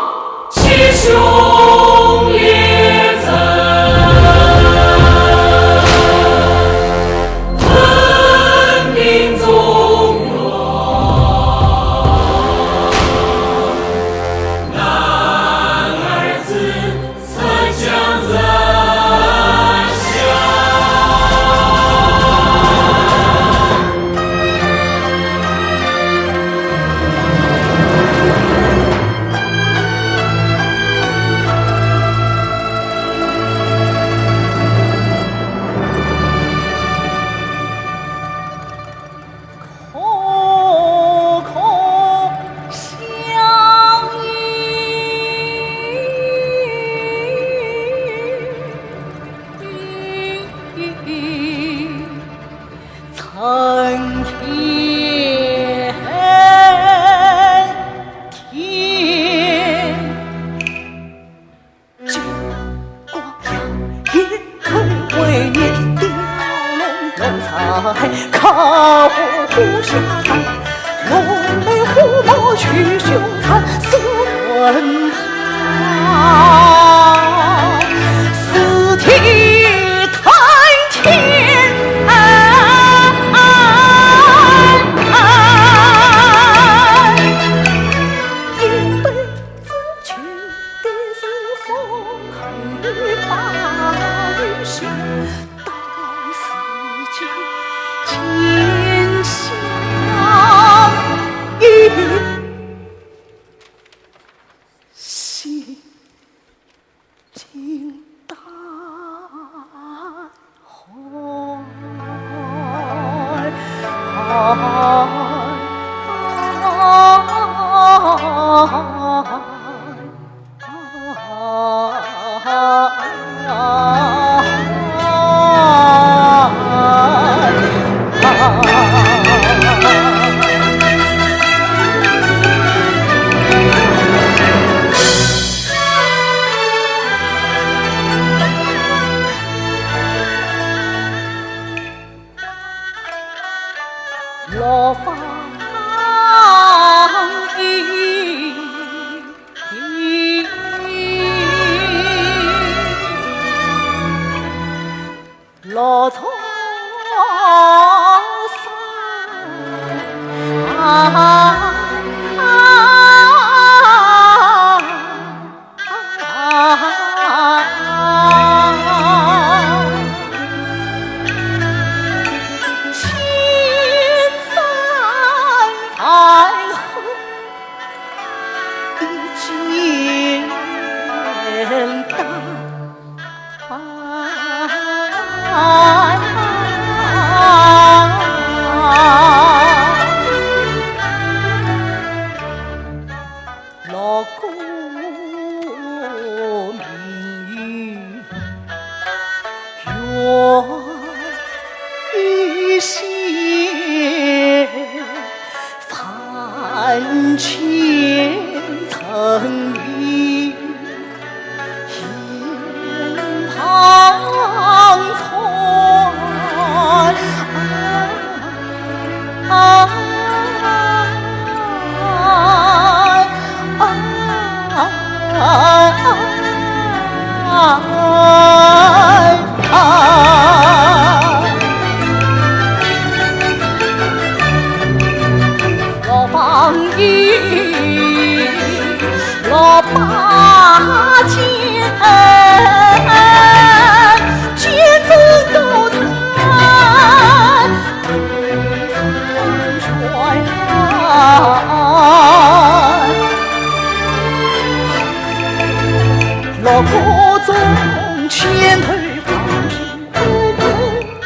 东前头方平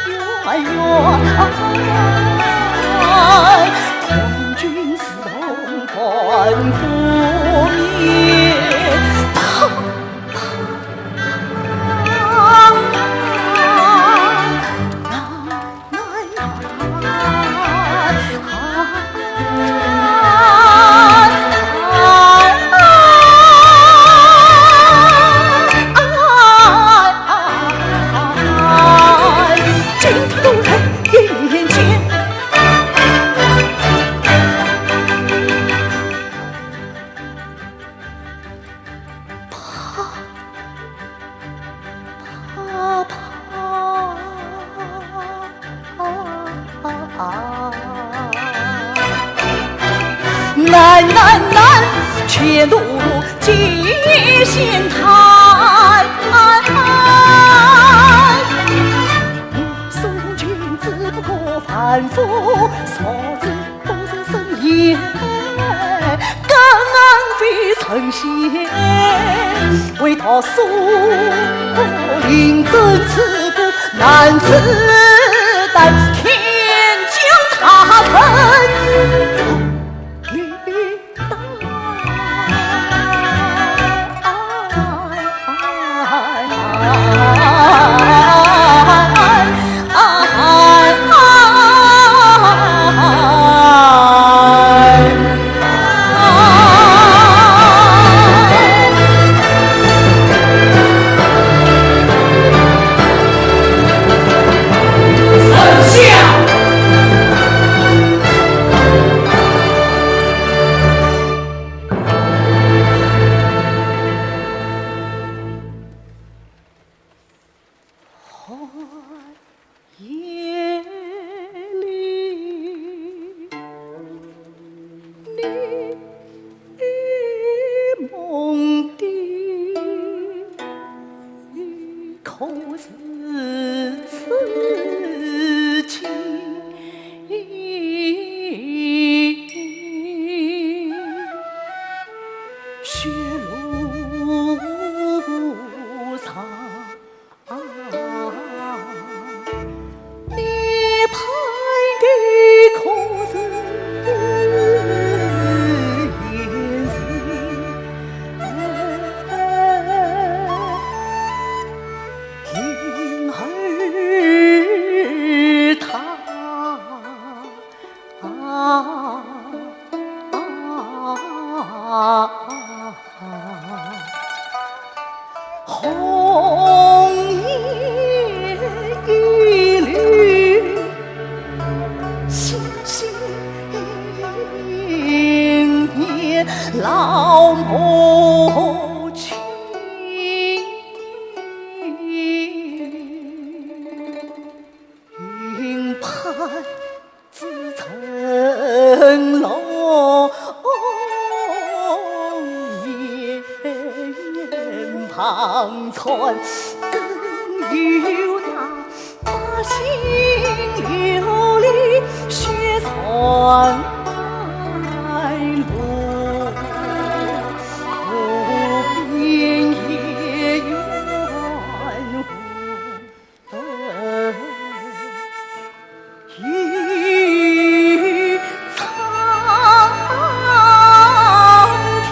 远远，唐军自从关过免。难难难，前路艰险叹。我送君子不过凡夫俗子，不如生也更为神仙。为道树林，真此苦难自担，天将他人与担。寒夜里，你梦的可是痴情？ 雪路上，你盼的可是前世？因而他 啊，啊，啊，红颜一绿，心心念老母亲。 云盘紫尘落，雁旁穿，更有那八星流离血船落，无边夜远。 与苍天。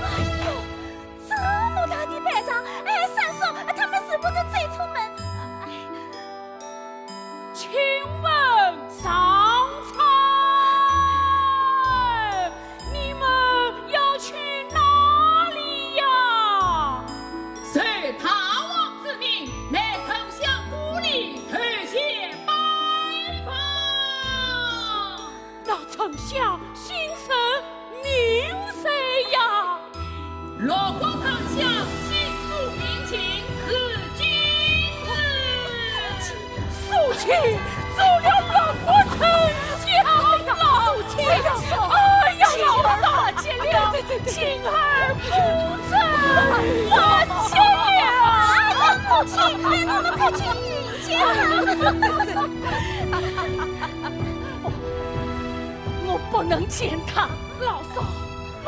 哎呦，这么大的排场，哎，三叔，他们是不是走错门？哎，请问上车，你们要去哪里呀？受大王之命，来丞相府里叩谢拜访。那丞相姓甚名谁呀？六国丞相姓苏名秦，字季氏。苏秦做了六国丞相呀！老天呀！哎呀，老嫂，见了，秦二不争，我见了。母亲，哎，我们快去迎接他。不，我不能见他。老嫂，不。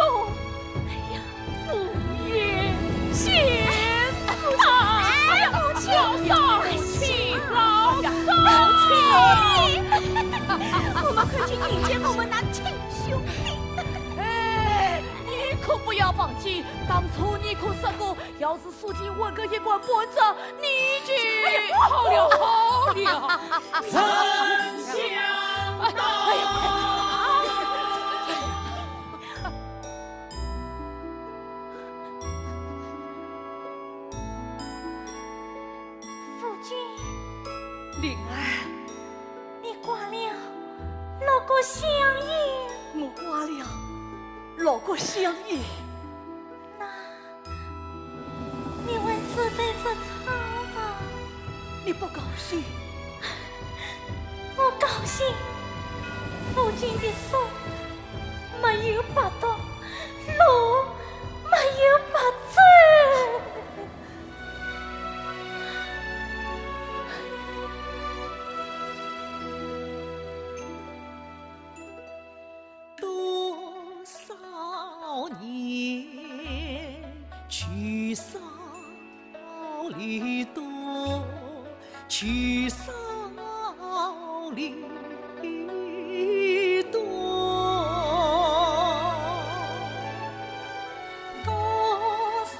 哎呀，不允见。哎呀，母亲，老嫂，母亲，老嫂。我们快去迎接我们那亲兄弟。哎，你可不要忘记，当初你可说过，要是 苏秦问个一官半职，你就……哎呀，好了，好了。丞相到。哎呀，夫君。灵儿。你挂了六国相印。我挂了六国相印。那 你为此在这操劳？你不高兴？我高兴。夫君的书没有白读，路没有白走。 多少年，聚少离多，聚少离多。多少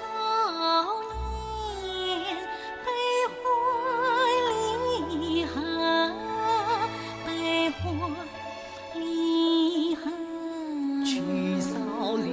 年，悲欢离合，悲欢 离合。聚少离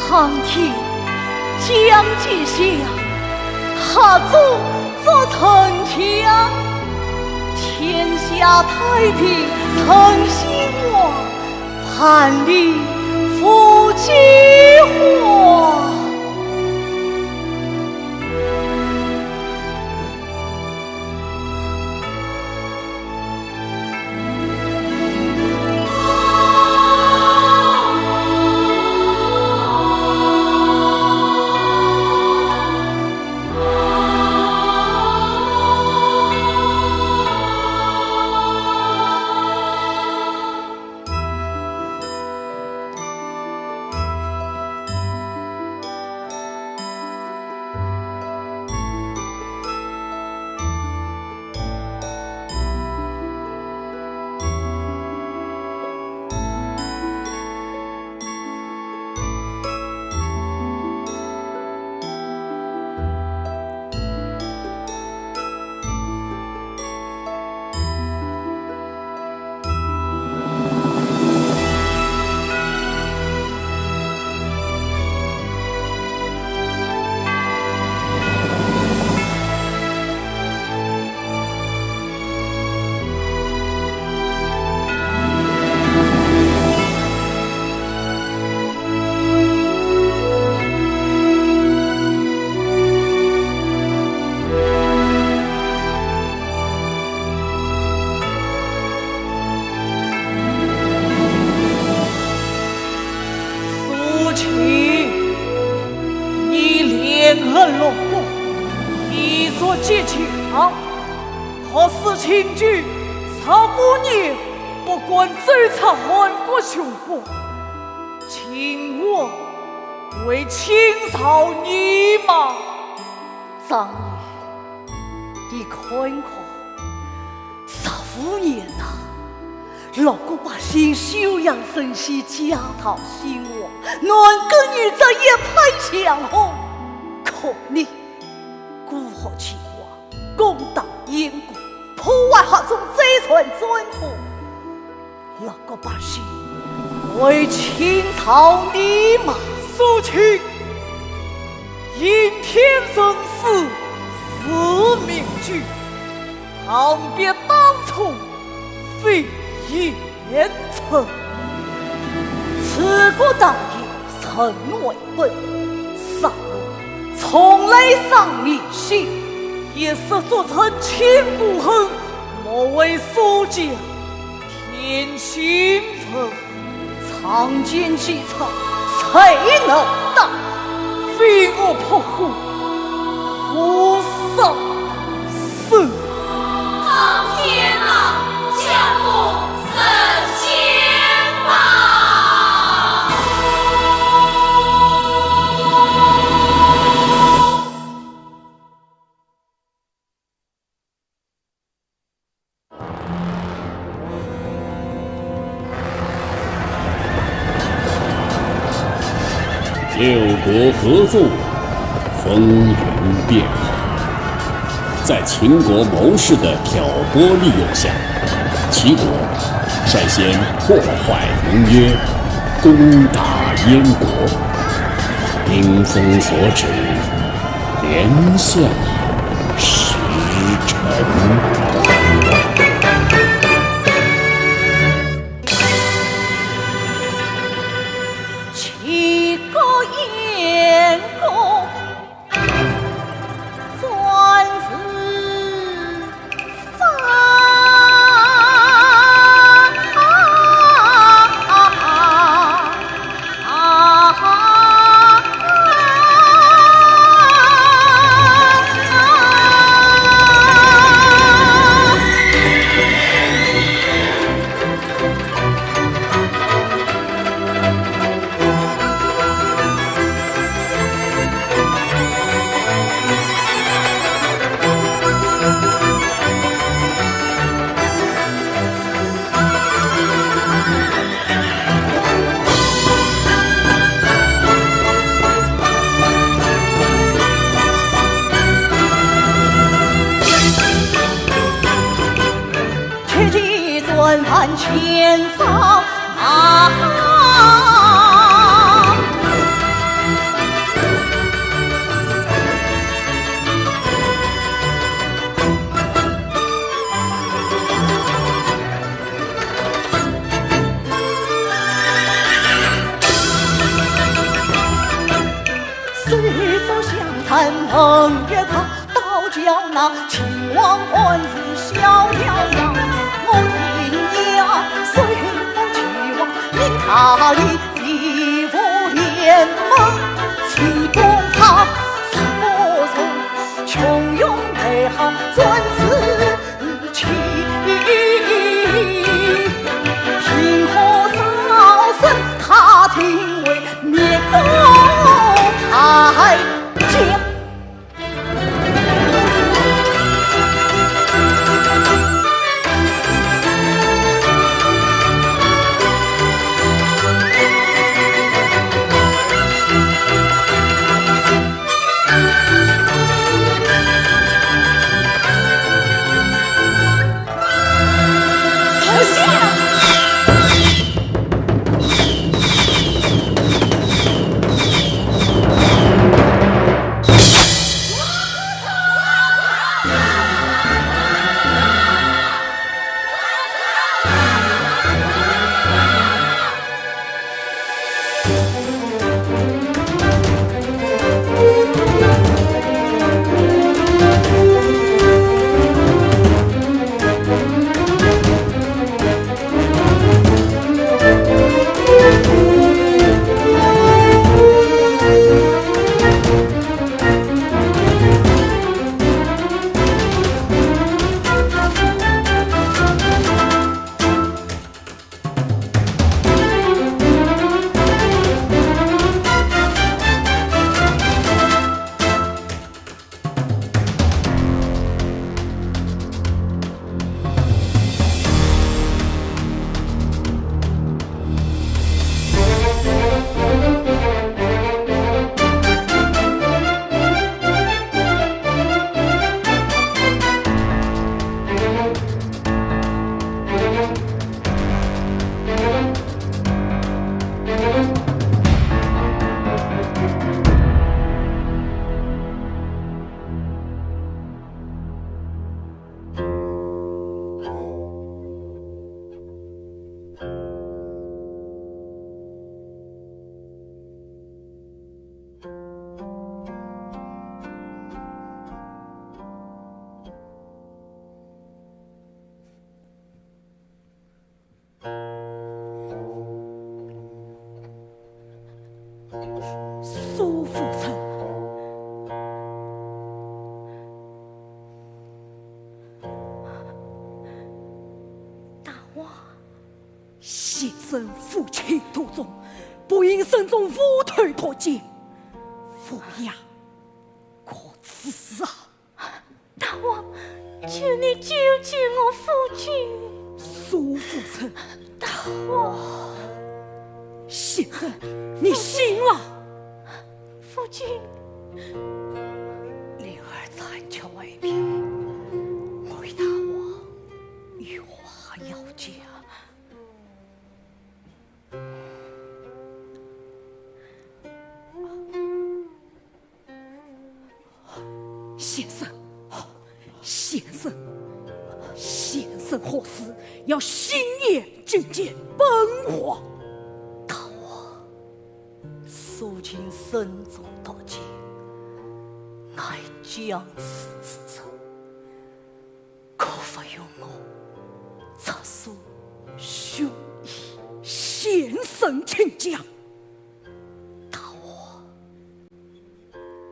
苍天降吉祥，合作做城墙，天下太平称兴旺，万里无饥荒。 苏秦，你怜恨六国，以弱击强，托死秦军，十五年不敢走出汉国雄关，秦王会轻饶你吗？张仪，你看看， 十五年呐，六国百姓休养生息，家道兴旺，男耕女织，一派祥和。可你，孤河秦王攻打燕国，破坏汉中，再传战火。 六国百姓会轻饶你吗？苏秦，应天论事，去，旁边当初非也曾。此国大业人为本，杀戮从来伤民心，一失足成千古恨，莫为所教。天心分， 长剑几丈，谁能挡？飞蛾扑火，火烧身。苍天啊，降福人间吧！ 六国合纵，风云变幻。在秦国谋士的挑拨利诱下，齐国率先破坏盟约，攻打燕国。兵锋所指， 连下十城。齐国燕国，专自父亲途中，不幸身中斧头脱剑，父娘可知啊？大王，求你救救我父亲！苏福成，大王，先生，你醒了。父亲，灵儿暂且回避，我与大王有话要讲。 先生，先生，先生何事要星夜觐见本王？大王，苏秦身中毒箭，乃将死之人，可否容我直抒胸臆？先生请讲。大王，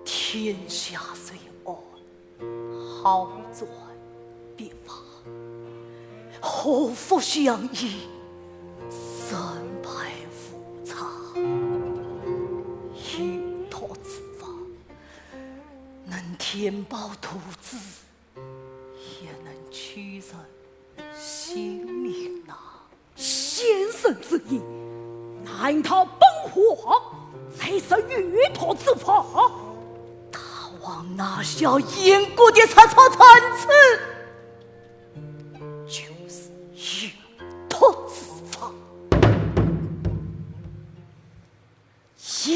天下虽安，好转必亡。祸福相依，成败无常。有毒之方，能填饱肚子，也能取人性命呐。 先生之意，难道本王才是有毒之方？大王哪晓燕国的龊臊残次，就是有毒之方。燕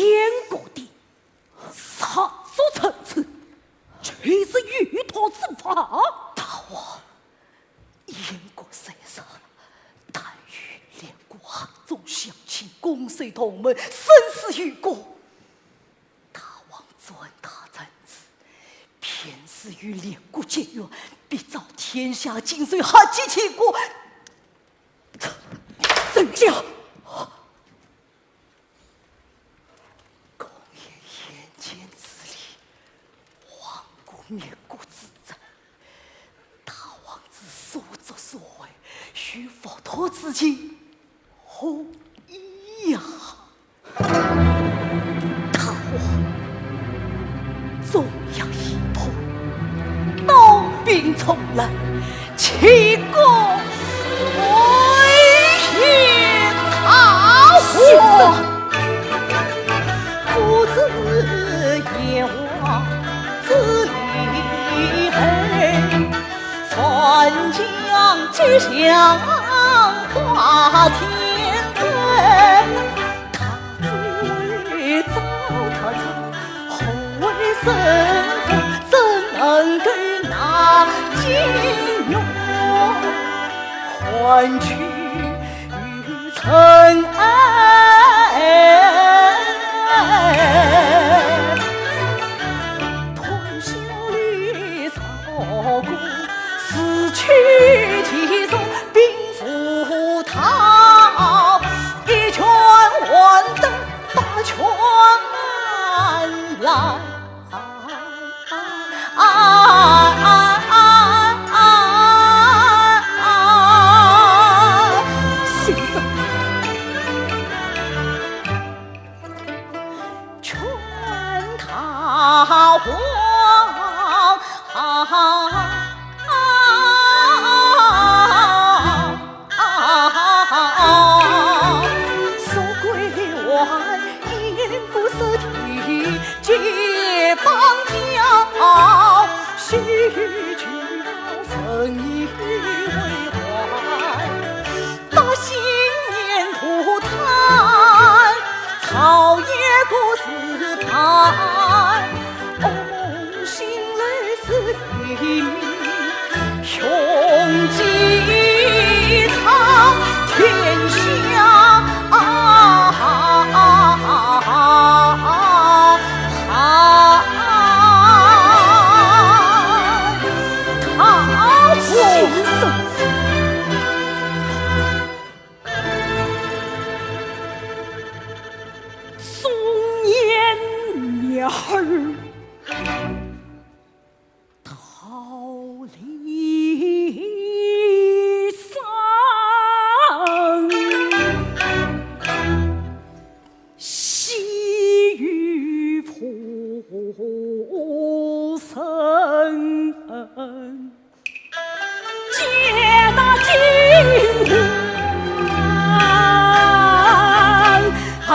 国的龊臊残次，就是有毒之方？大王， 燕国虽弱，但与列国合纵相侵，攻守同盟，生死与共。大王专大臣子，便是与列国结怨，必遭天下金水合击其国。人家 公演燕建之礼，亡国灭国之政，大王之所作所为，与佛陀之情何异呀？大王，中央一统，刀兵冲来， 岂可回天？大王，不知燕王之厉害，传将计将化天雷。 他只为糟蹋咱，何为生活？怎能够拿金玉换取于尘埃？通宵里 曹公自取其辱，兵符套，一拳换得八拳来。先生， 劝他王，苏归还，燕国失地皆邦交，须求人以为怀。 到新年不谈，朝野各自谈。哦，梦醒来是一梦，雄鸡踏天下啊！ 先生，忠言逆耳，道理伤。见那金王，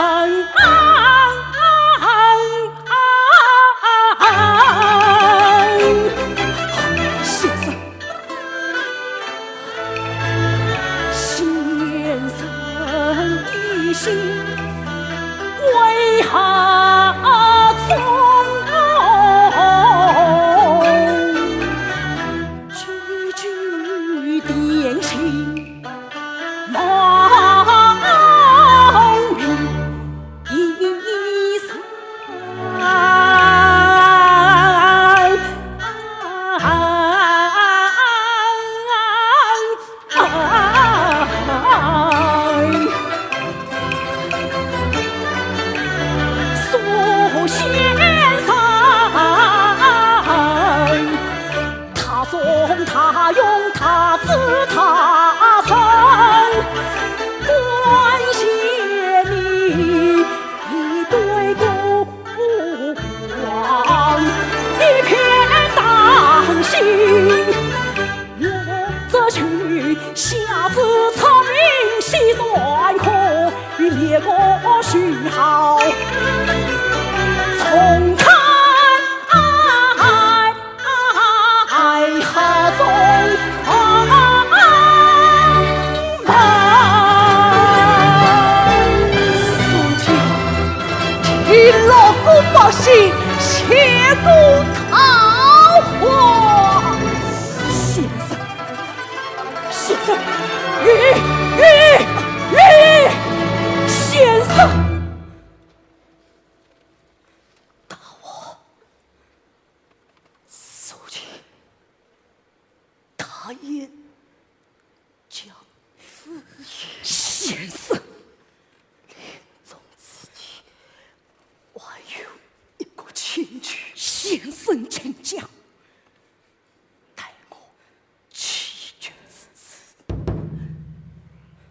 先生，先生，你心为何痛？句句点醒 梦里山。苏先生， 他忠他勇他智他诚，感谢你一对目光，一片丹心。我这去下至出名西山河，与列国虚号，从他 爱河中门。苏秦，替老国百姓谢过桃花。先生，先生，你，你，你，先生。 大王，苏秦大宴将至矣。先生，临终之际，还有一个请求。先生请讲。 待我弃君之时，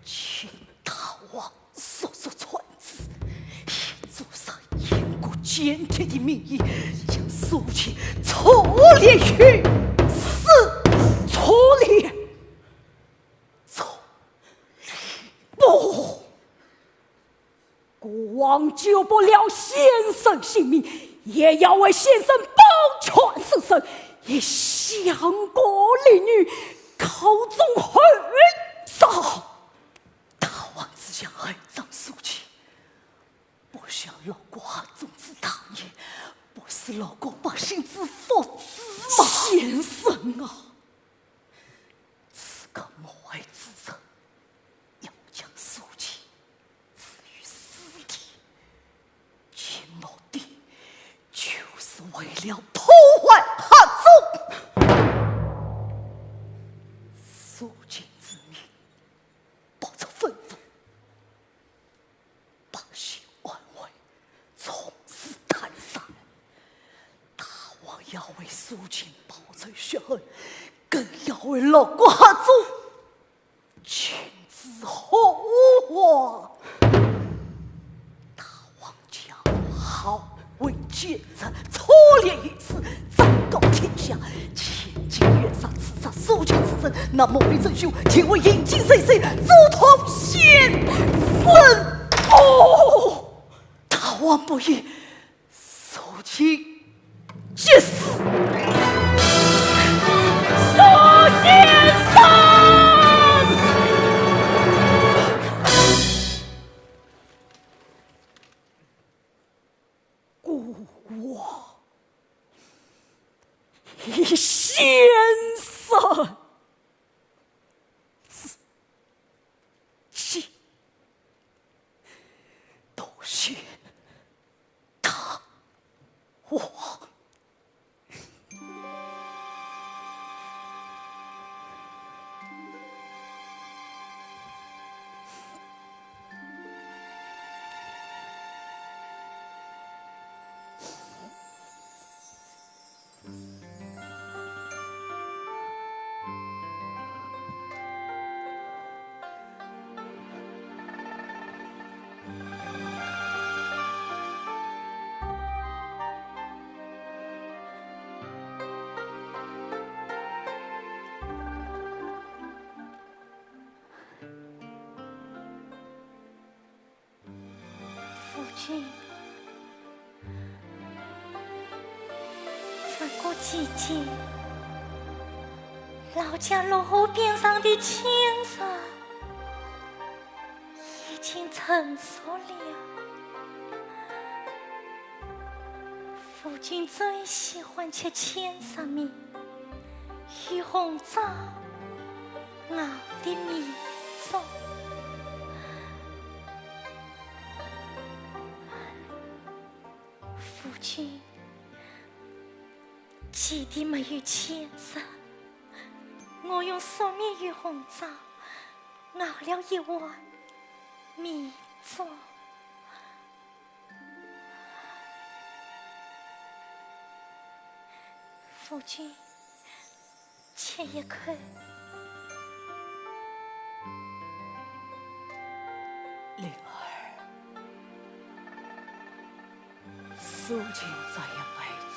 请大王速速传旨，以主上燕国间帖的名义，将苏秦处斩于死。处斩，处斩不？ 国王救不了先生性命，也要为先生保全生死，以相国立女，口中含冤。大王只想害张苏秦，不想老国汉中之大业，不是老国百姓之福祉吗？先生啊， 此刻谋害之人，要将苏秦置于死地，其目的就是为了破坏汉中。苏秦之命，不足分文， 百姓安危，从此坦然。大王要为苏秦报仇雪恨，更要为老国汉中停止祸患。大王将好 为奸臣，错列于世，昭告天下，千金远上刺杀苏秦之人，那么为真凶，定会引尽谁谁，诛通先生。哦，大王不义，苏秦即死。苏先生！ 孤王，以先生之计，多谢大王。这个季节，老家落河边上的青蓑已经成熟了。夫君最喜欢吃青蓑面，与红枣熬的米粥。 夫君，几天没有青蓑，我用熟面与红枣熬了一碗米粥。夫君， 吃一口。灵儿，素琴这一辈子，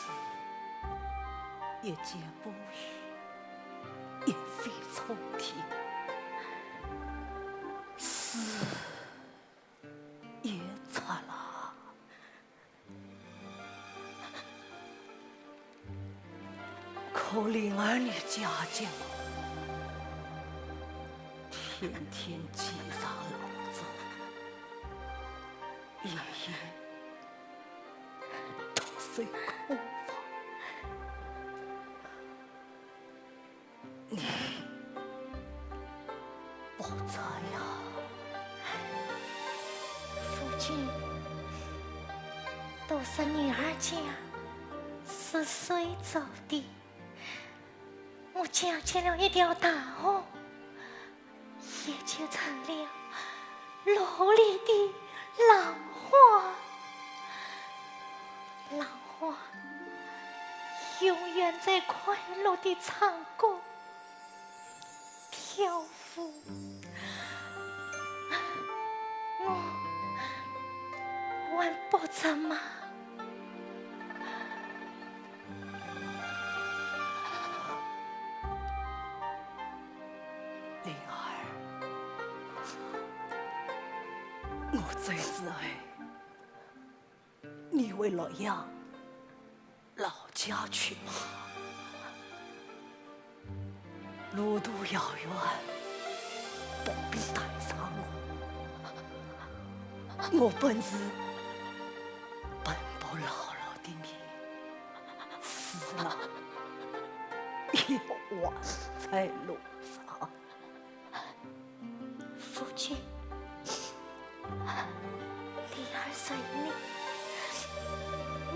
一介布衣，一飞冲天，死也值了。 可怜儿你家境，天天寄上老粥，夜夜独守空房。 你不在呀？夫君，都是女儿家是水做的，我嫁进了一条大河，也就成了落河里的浪花。 浪花永远在快乐地唱歌跳舞，我还不怎么。灵儿，我最是爱 你回洛阳老家去吧。路途遥远，不必带上我。我本是奔波劳碌的命，死了也还在路上。 夫君，灵儿随你，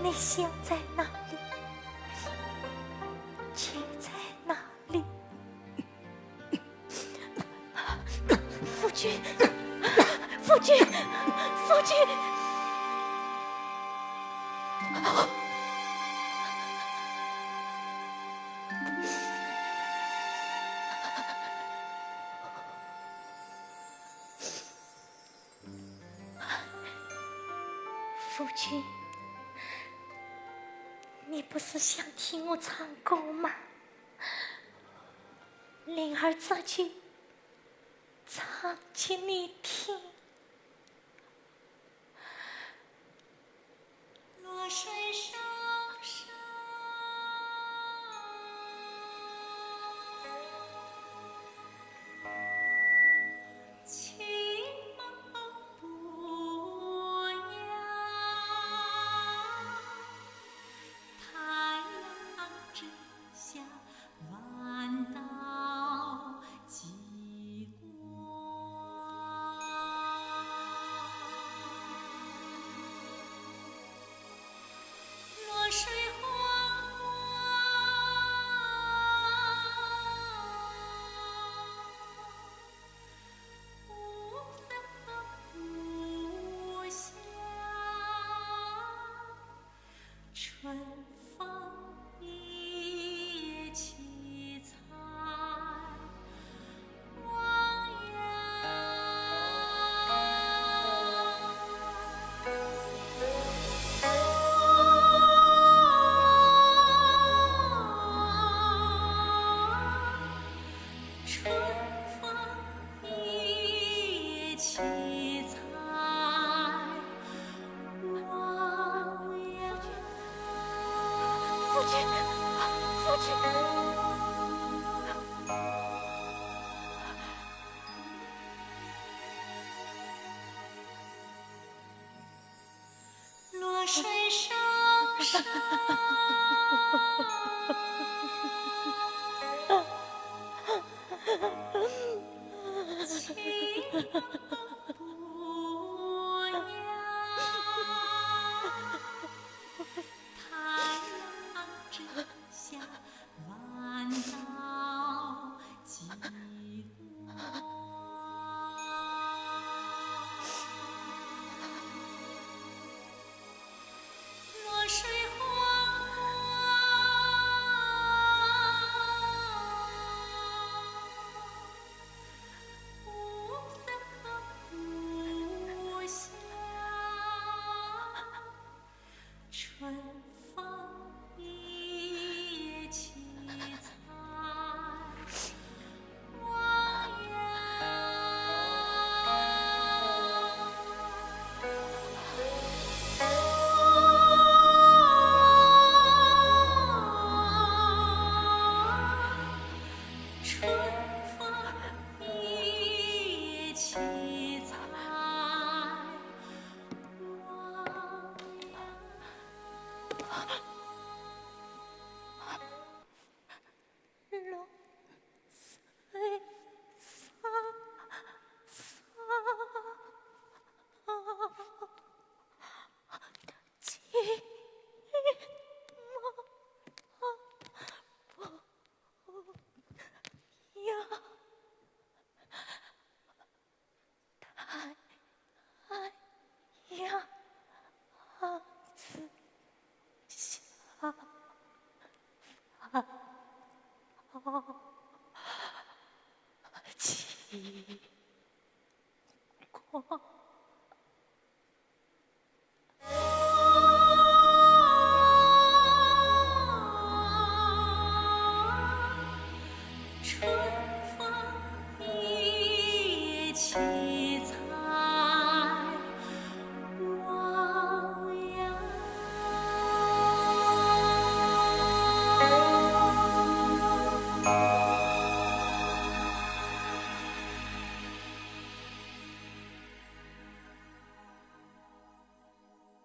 你想在哪里，就在哪里。夫君，夫君，夫君。 夫君，你不是想听我唱歌吗？灵儿这就唱给你听。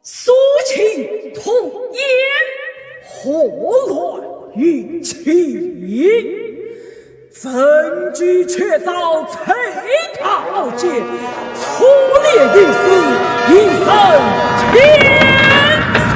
苏秦吐燕，祸乱云起。证据确凿，崔陶剑，错列御史，一审天子。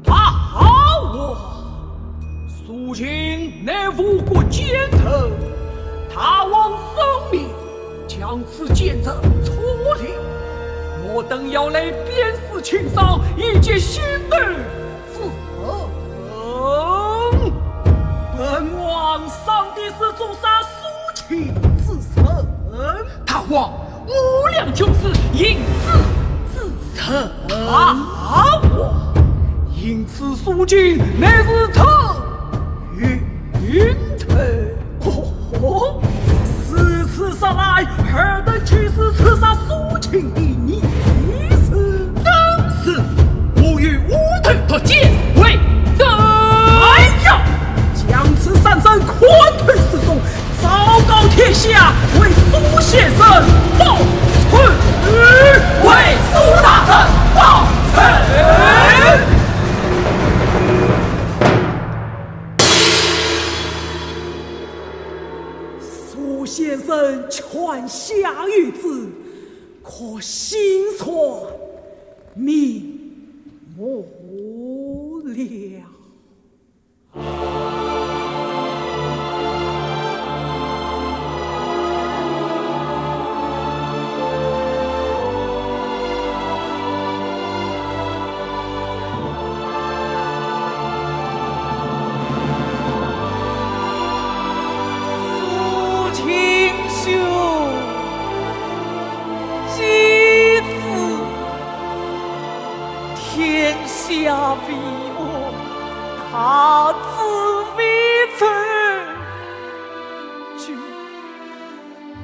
大王，苏秦乃吴国奸臣，大王圣明，将此奸臣处理。我等要来鞭尸清桑，以解心头之恨。本王上殿是诛杀苏秦之人。大王， 无量军师，因此之人。啊，我，因此苏秦乃是陈云，陈云。哦，如此说来，尔等就是刺杀苏秦的逆子。正是，我与吴侯脱奸为证。哎呀，将此三人砍头示众， 昭告天下，为苏先生报仇。我心酸明目了。苏秦兄，几次天下为我，大智为臣，君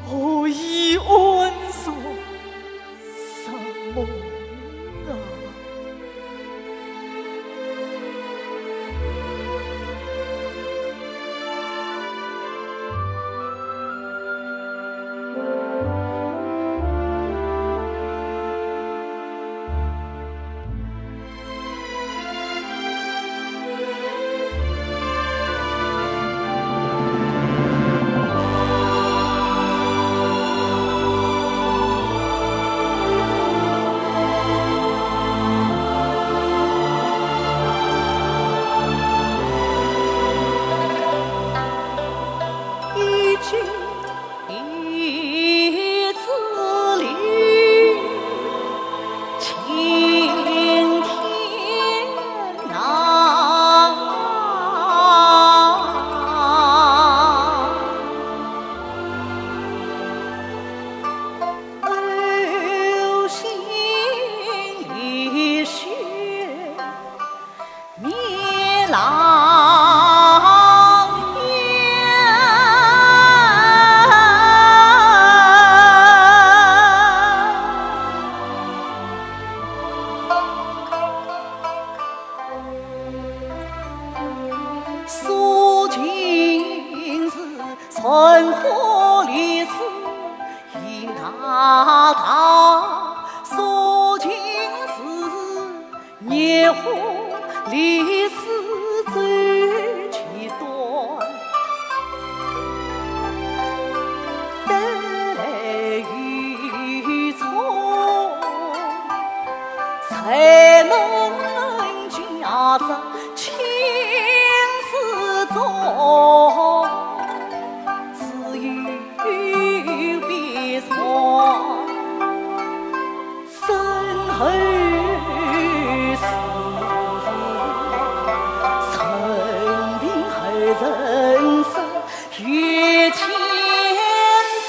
何以安然？ 什么啊？苏秦是春花历史 大唐苏秦是，年华历史最其短。但愿从才能加上 青史中，自有别传。身后事，任凭后人说。 于天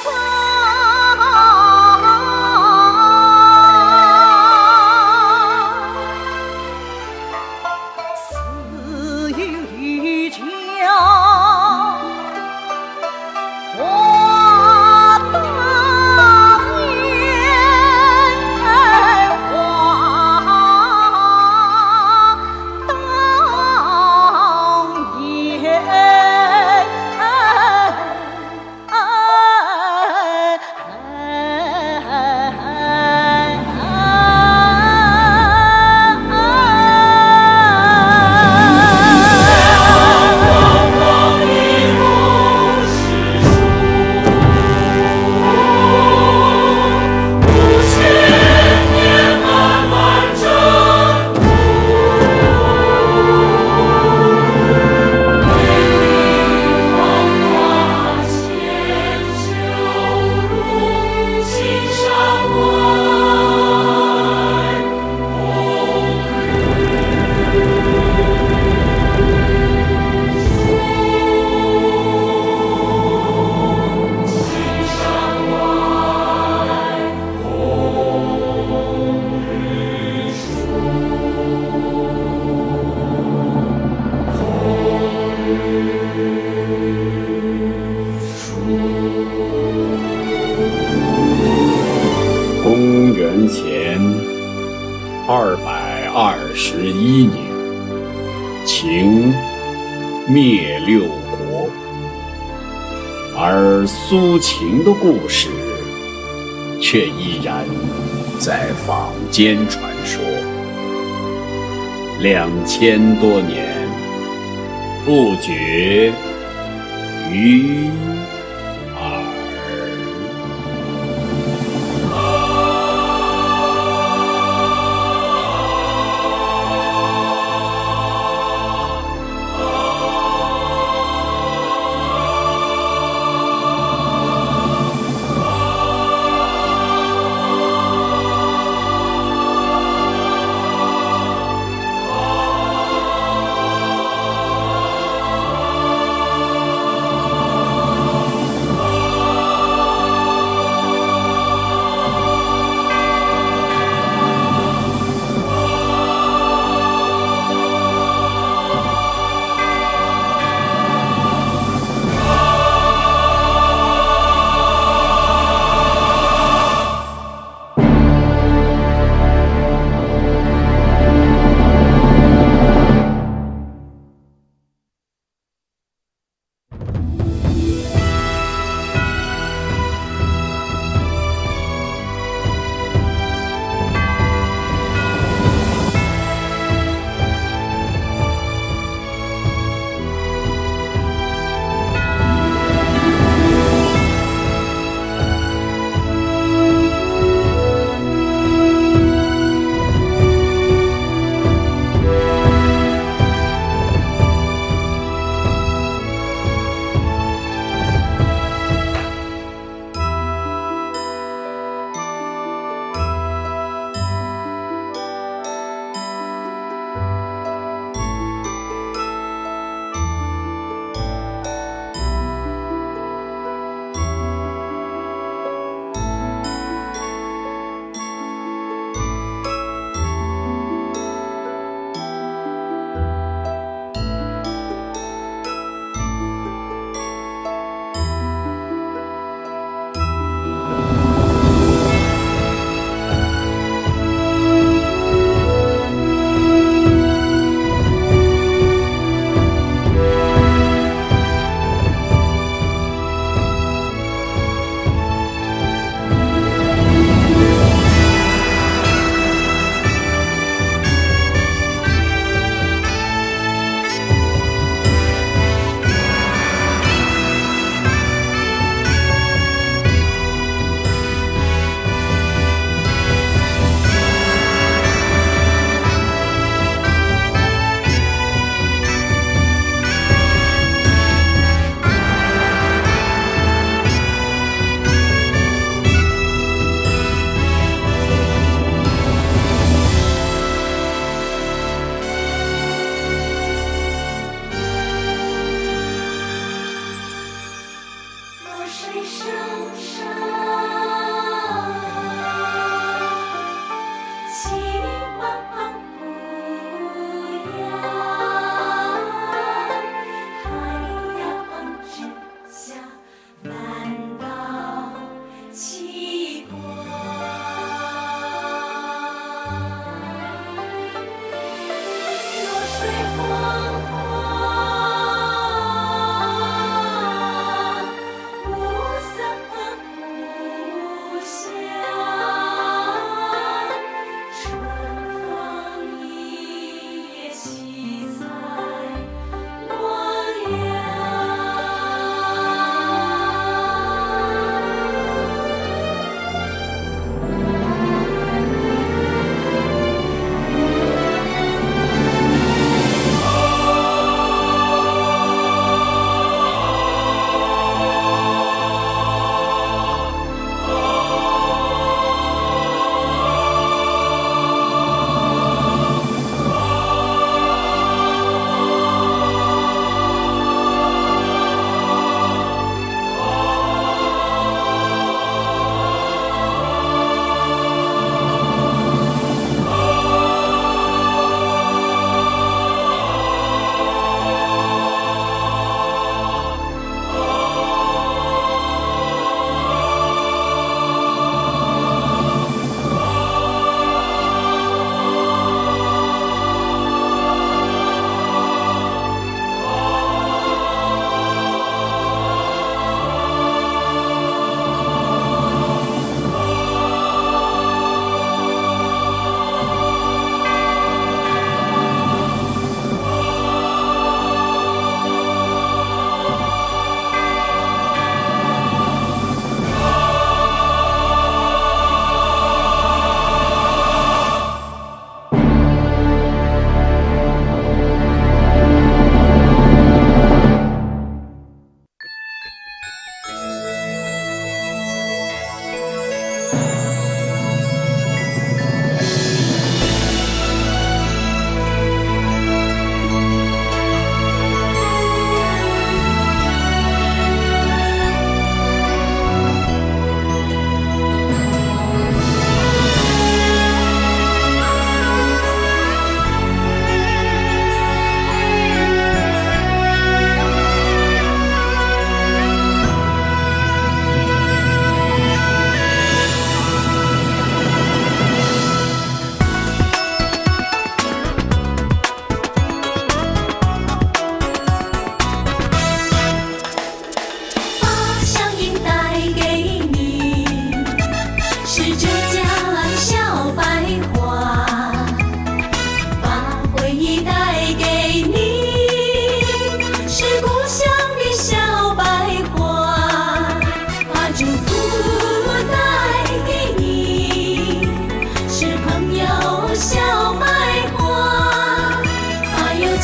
上，自有一家花当年，花当年。 公元前二百二十一年，秦灭六国，而苏秦的故事 却依然在坊间传说。两千多年，不绝于耳。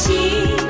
情